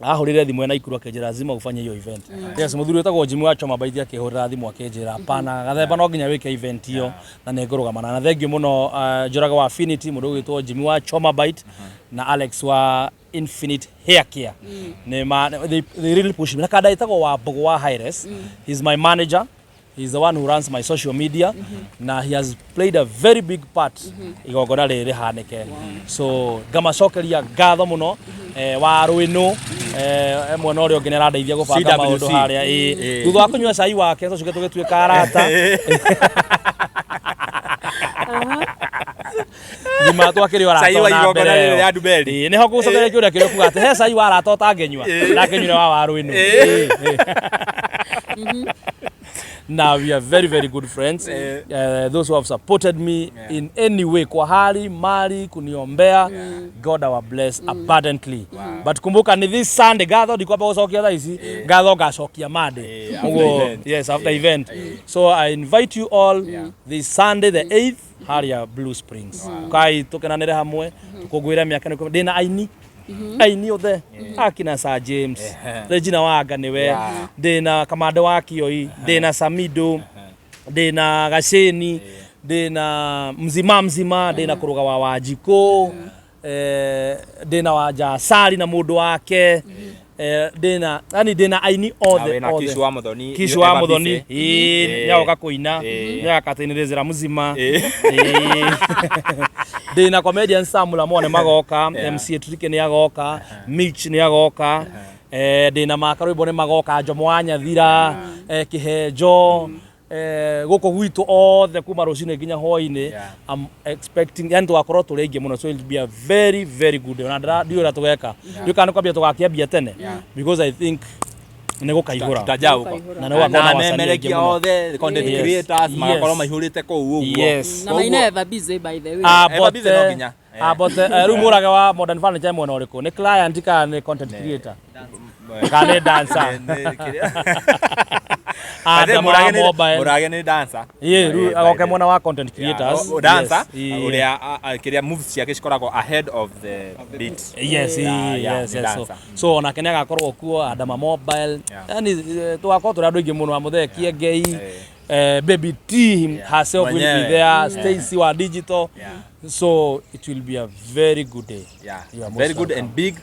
Ahũrĩre thimũ ena Ikuru, akĩnjĩra lazima ufanye hiyo event. Yes, mũthuri wĩtagwo Jimmy wa Choma Bite akĩhũrĩra thimũ akĩnjĩra hapana, Gathemba, no nginya wĩke event iyo, na nĩ ngũrũgamana na. Thank you mũno, Njoroge wa Affinity, mũndũ ũgwĩtwo Jimmy wa Choma Bite na Alex wa Infinite Hair Care. Nĩ ma they really push me. Na kanda ĩtagwo wa Mbogo wa Highness, he's my manager. He's the one who runs my social media na he has played a very big part igongona rĩrĩ rĩhanĩke. So ngamacokeria ngatho mũno. Wa rwĩnũ mwena ũrĩa ũngĩ nĩ arandeithia gũbanga CWC. Maũndũ harĩa ĩ thutha wa kũnyua cai wake tũcoke tũgĩtuĩka arata ngima twakĩrĩ o Cai arata wa ona igongona mbere rĩrĩ ĩyo. rĩa Nduberi. Ĩĩ, nĩho ngũgũcokeria kĩũria kĩrĩa ũkuga atĩ he cai wa arata ũtangĩnyua ndangĩnyuire wa waru ĩno. Ĩĩ, ĩĩ. Now we are very very good friends. Those who have supported me in any way, kwa hali mali, kuniombea, God our bless abundantly. But kumbuka ni this Sunday. Ngatho ndikwamba gucokia thaa ici, ngatho ngacokia Monday. After Ũguo, event. yes, after event. So I invite you all this Sunday the 8th harĩa Blue Springs. Ukai tukenanĩre hamwe, tukũngũĩre mĩaka ĩno 10. Ndĩna aini aini othe akina Sir James, Regina Wanga nĩwe, ndĩna Kamande wa Kioi, ndĩna Samido, ndĩna Gaceni, ndĩna Mzima Mzima, ndĩna Kũrũga wa Wanjikũ, ndĩna Wanja Asari na mũndũ wake, ndĩna yani ndĩna aini Na othe wĩna othe. Kishu wa Muthoni. Kishu wa Eva Muthoni Bise. ĩĩ, nĩagoka kũina, nĩagakatinĩrĩzĩra mzima. Ĩĩ. Ndĩna comedian Sam Lamone magoka, MC Trike nĩagoka, Mitch nĩagoka, ndĩna Maka Rwĩmbo nĩ magoka, Njomo wa Nyathira, Kĩhenjo, gũkũ gwitũ othe kuma rũcinĩ nginya hwainĩ. I'm expecting yani tũgakorwo tũrĩ aingĩ mũno, so it'll be a very very good day. Ona ndiũĩ ũrĩa tũgeka, ndiũĩ kana nĩ kwambia tũgakĩambia tene, because I think nĩ gũkaihũra. Tutajaa huko. Na nĩ gũgakorwo na na wasanii aingĩ amemerekia mũno. othe content creators magakorwo maihũrĩte kũu ũguo. Yes. Na maina Eva Busy, by the way. Eva Busy no nginya. Abote rĩu mũrage wa Modern Furniture mwena ũrĩkũ, nĩ client kana nĩ content creator kana nĩ dancer? Adama wa mobile. Mũrage nĩ dancer. Ĩĩ, rĩu by agoke the- mwena wa content creators. Yeah, dancer. Yes, ĩĩ. Ũrĩa kĩrĩa moves ciake cikoragwo ahead of the beat. Yes, Yeah, yes, nĩ yes. So, dancer. so onake nĩ agakorwo kuo Adama Mobile. Yeah. Yani tũgakorwo tũrĩ andũ aingĩ mũno, amũthee Kiengei, Baby T herself will be Mwenyewe. there, Stacy wa digital. So it will be a very good day. You are most Very good welcome. and big.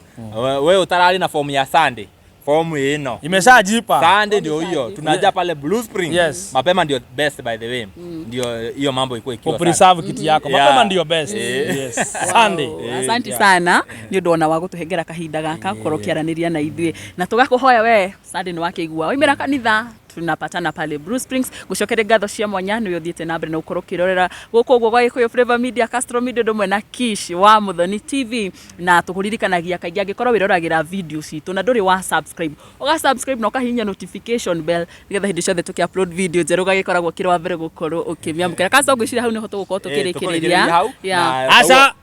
We ũtararĩ na form ya Sunday, form ĩno Imeshajipa. Sunday ndio hiyo tunaja pale Blue Spring. Mapema ndio best, by the way, ndio hiyo mambo ikuwe ikiwa sawa. Kupreserve kiti yako. Mapema ndio best. Eh. Yes. Sunday. Wow, asanti sana nĩ ũndũ ona wa gũtũhengera kahinda gaka gũkorwo ũkĩaranĩria na ithuĩ, na tũgakũhoya we Sunday nĩ wakĩigua waimĩra kanitha tunapatana pale Blue Springs. Gucokeria ngatho cia mwanya nĩwe ũthiĩte na mbere na gũkorwo ũkĩrorera gũkũ ũguo gwa Gĩkũyũ Flavor Media, Castro Media, ũndũ ũmwe na Kish wa Muthoni TV. Na tũkũririkanagia kaingĩ, angĩkorwo wĩroragĩra video citũ na ndũrĩ wa subscribe, ũga subscribe na ũkahihinya notification bell, nĩgetha hĩndĩ ciothe tũkĩ upload video njerũ ũgagĩkoragwo ũkĩrĩ wa mbere gũkorwo ũkĩmĩamũkĩra. Castro, ngwĩciria hau nĩho tũgũkorwo tũkũrĩkĩrĩria tũkĩrĩkĩrĩria hau. Yeah. Na Aca.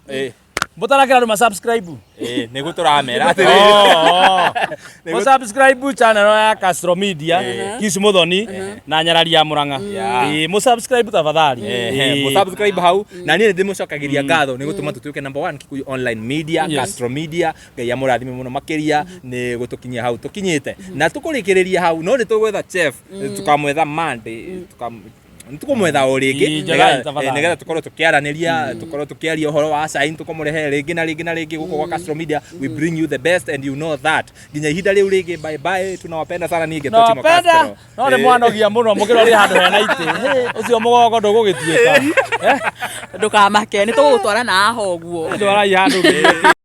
Mũtarakĩra andũ ma subscribe. Nĩguo tũramera atĩrĩrĩ. Mũ subscribe channel ya Castro Media, Kish Muthoni na Nyarari ya Murang'a. Ĩĩ, mũ subscribe tafadhali. Mũ subscribe hau, na niĩ nĩ ndĩmũcokagĩria ngatho nĩ gũtũma tũtuĩke number one Kikuyu online media. Castro Media, Ngai amũrathime mũno makĩria nĩ gũtũkinyia hau tũkinyĩte, na tũkũrĩkĩrĩria hau, no nĩ tũgwetha chef, tũkamwetha Monday, nĩ tũkũmwetha o rĩngĩ Ĩĩ, njegai tafadhali. nĩgetha tũkorwo tũkĩaranĩria, tũkorwo tũkĩaria ũhoro wa cai, tũkũmũrehe rĩngĩ na rĩngĩ na rĩngĩ gũkũ gwa Castro Media. We bring you the best and you know that. Nginya ihinda rĩu rĩngĩ, bye bye, tunawapenda sana. Niĩ ngetwo Timo Nawapenda Castro. No nĩ mwanogia mũno mũkĩroria handũ hena itĩ. Hĩ, ũcio mũgongo ndũgũgĩtuĩka. Ndũkamake, nĩ tũgũgũtwara na haha ũguo. Ndwarai handũ ngĩthiĩ.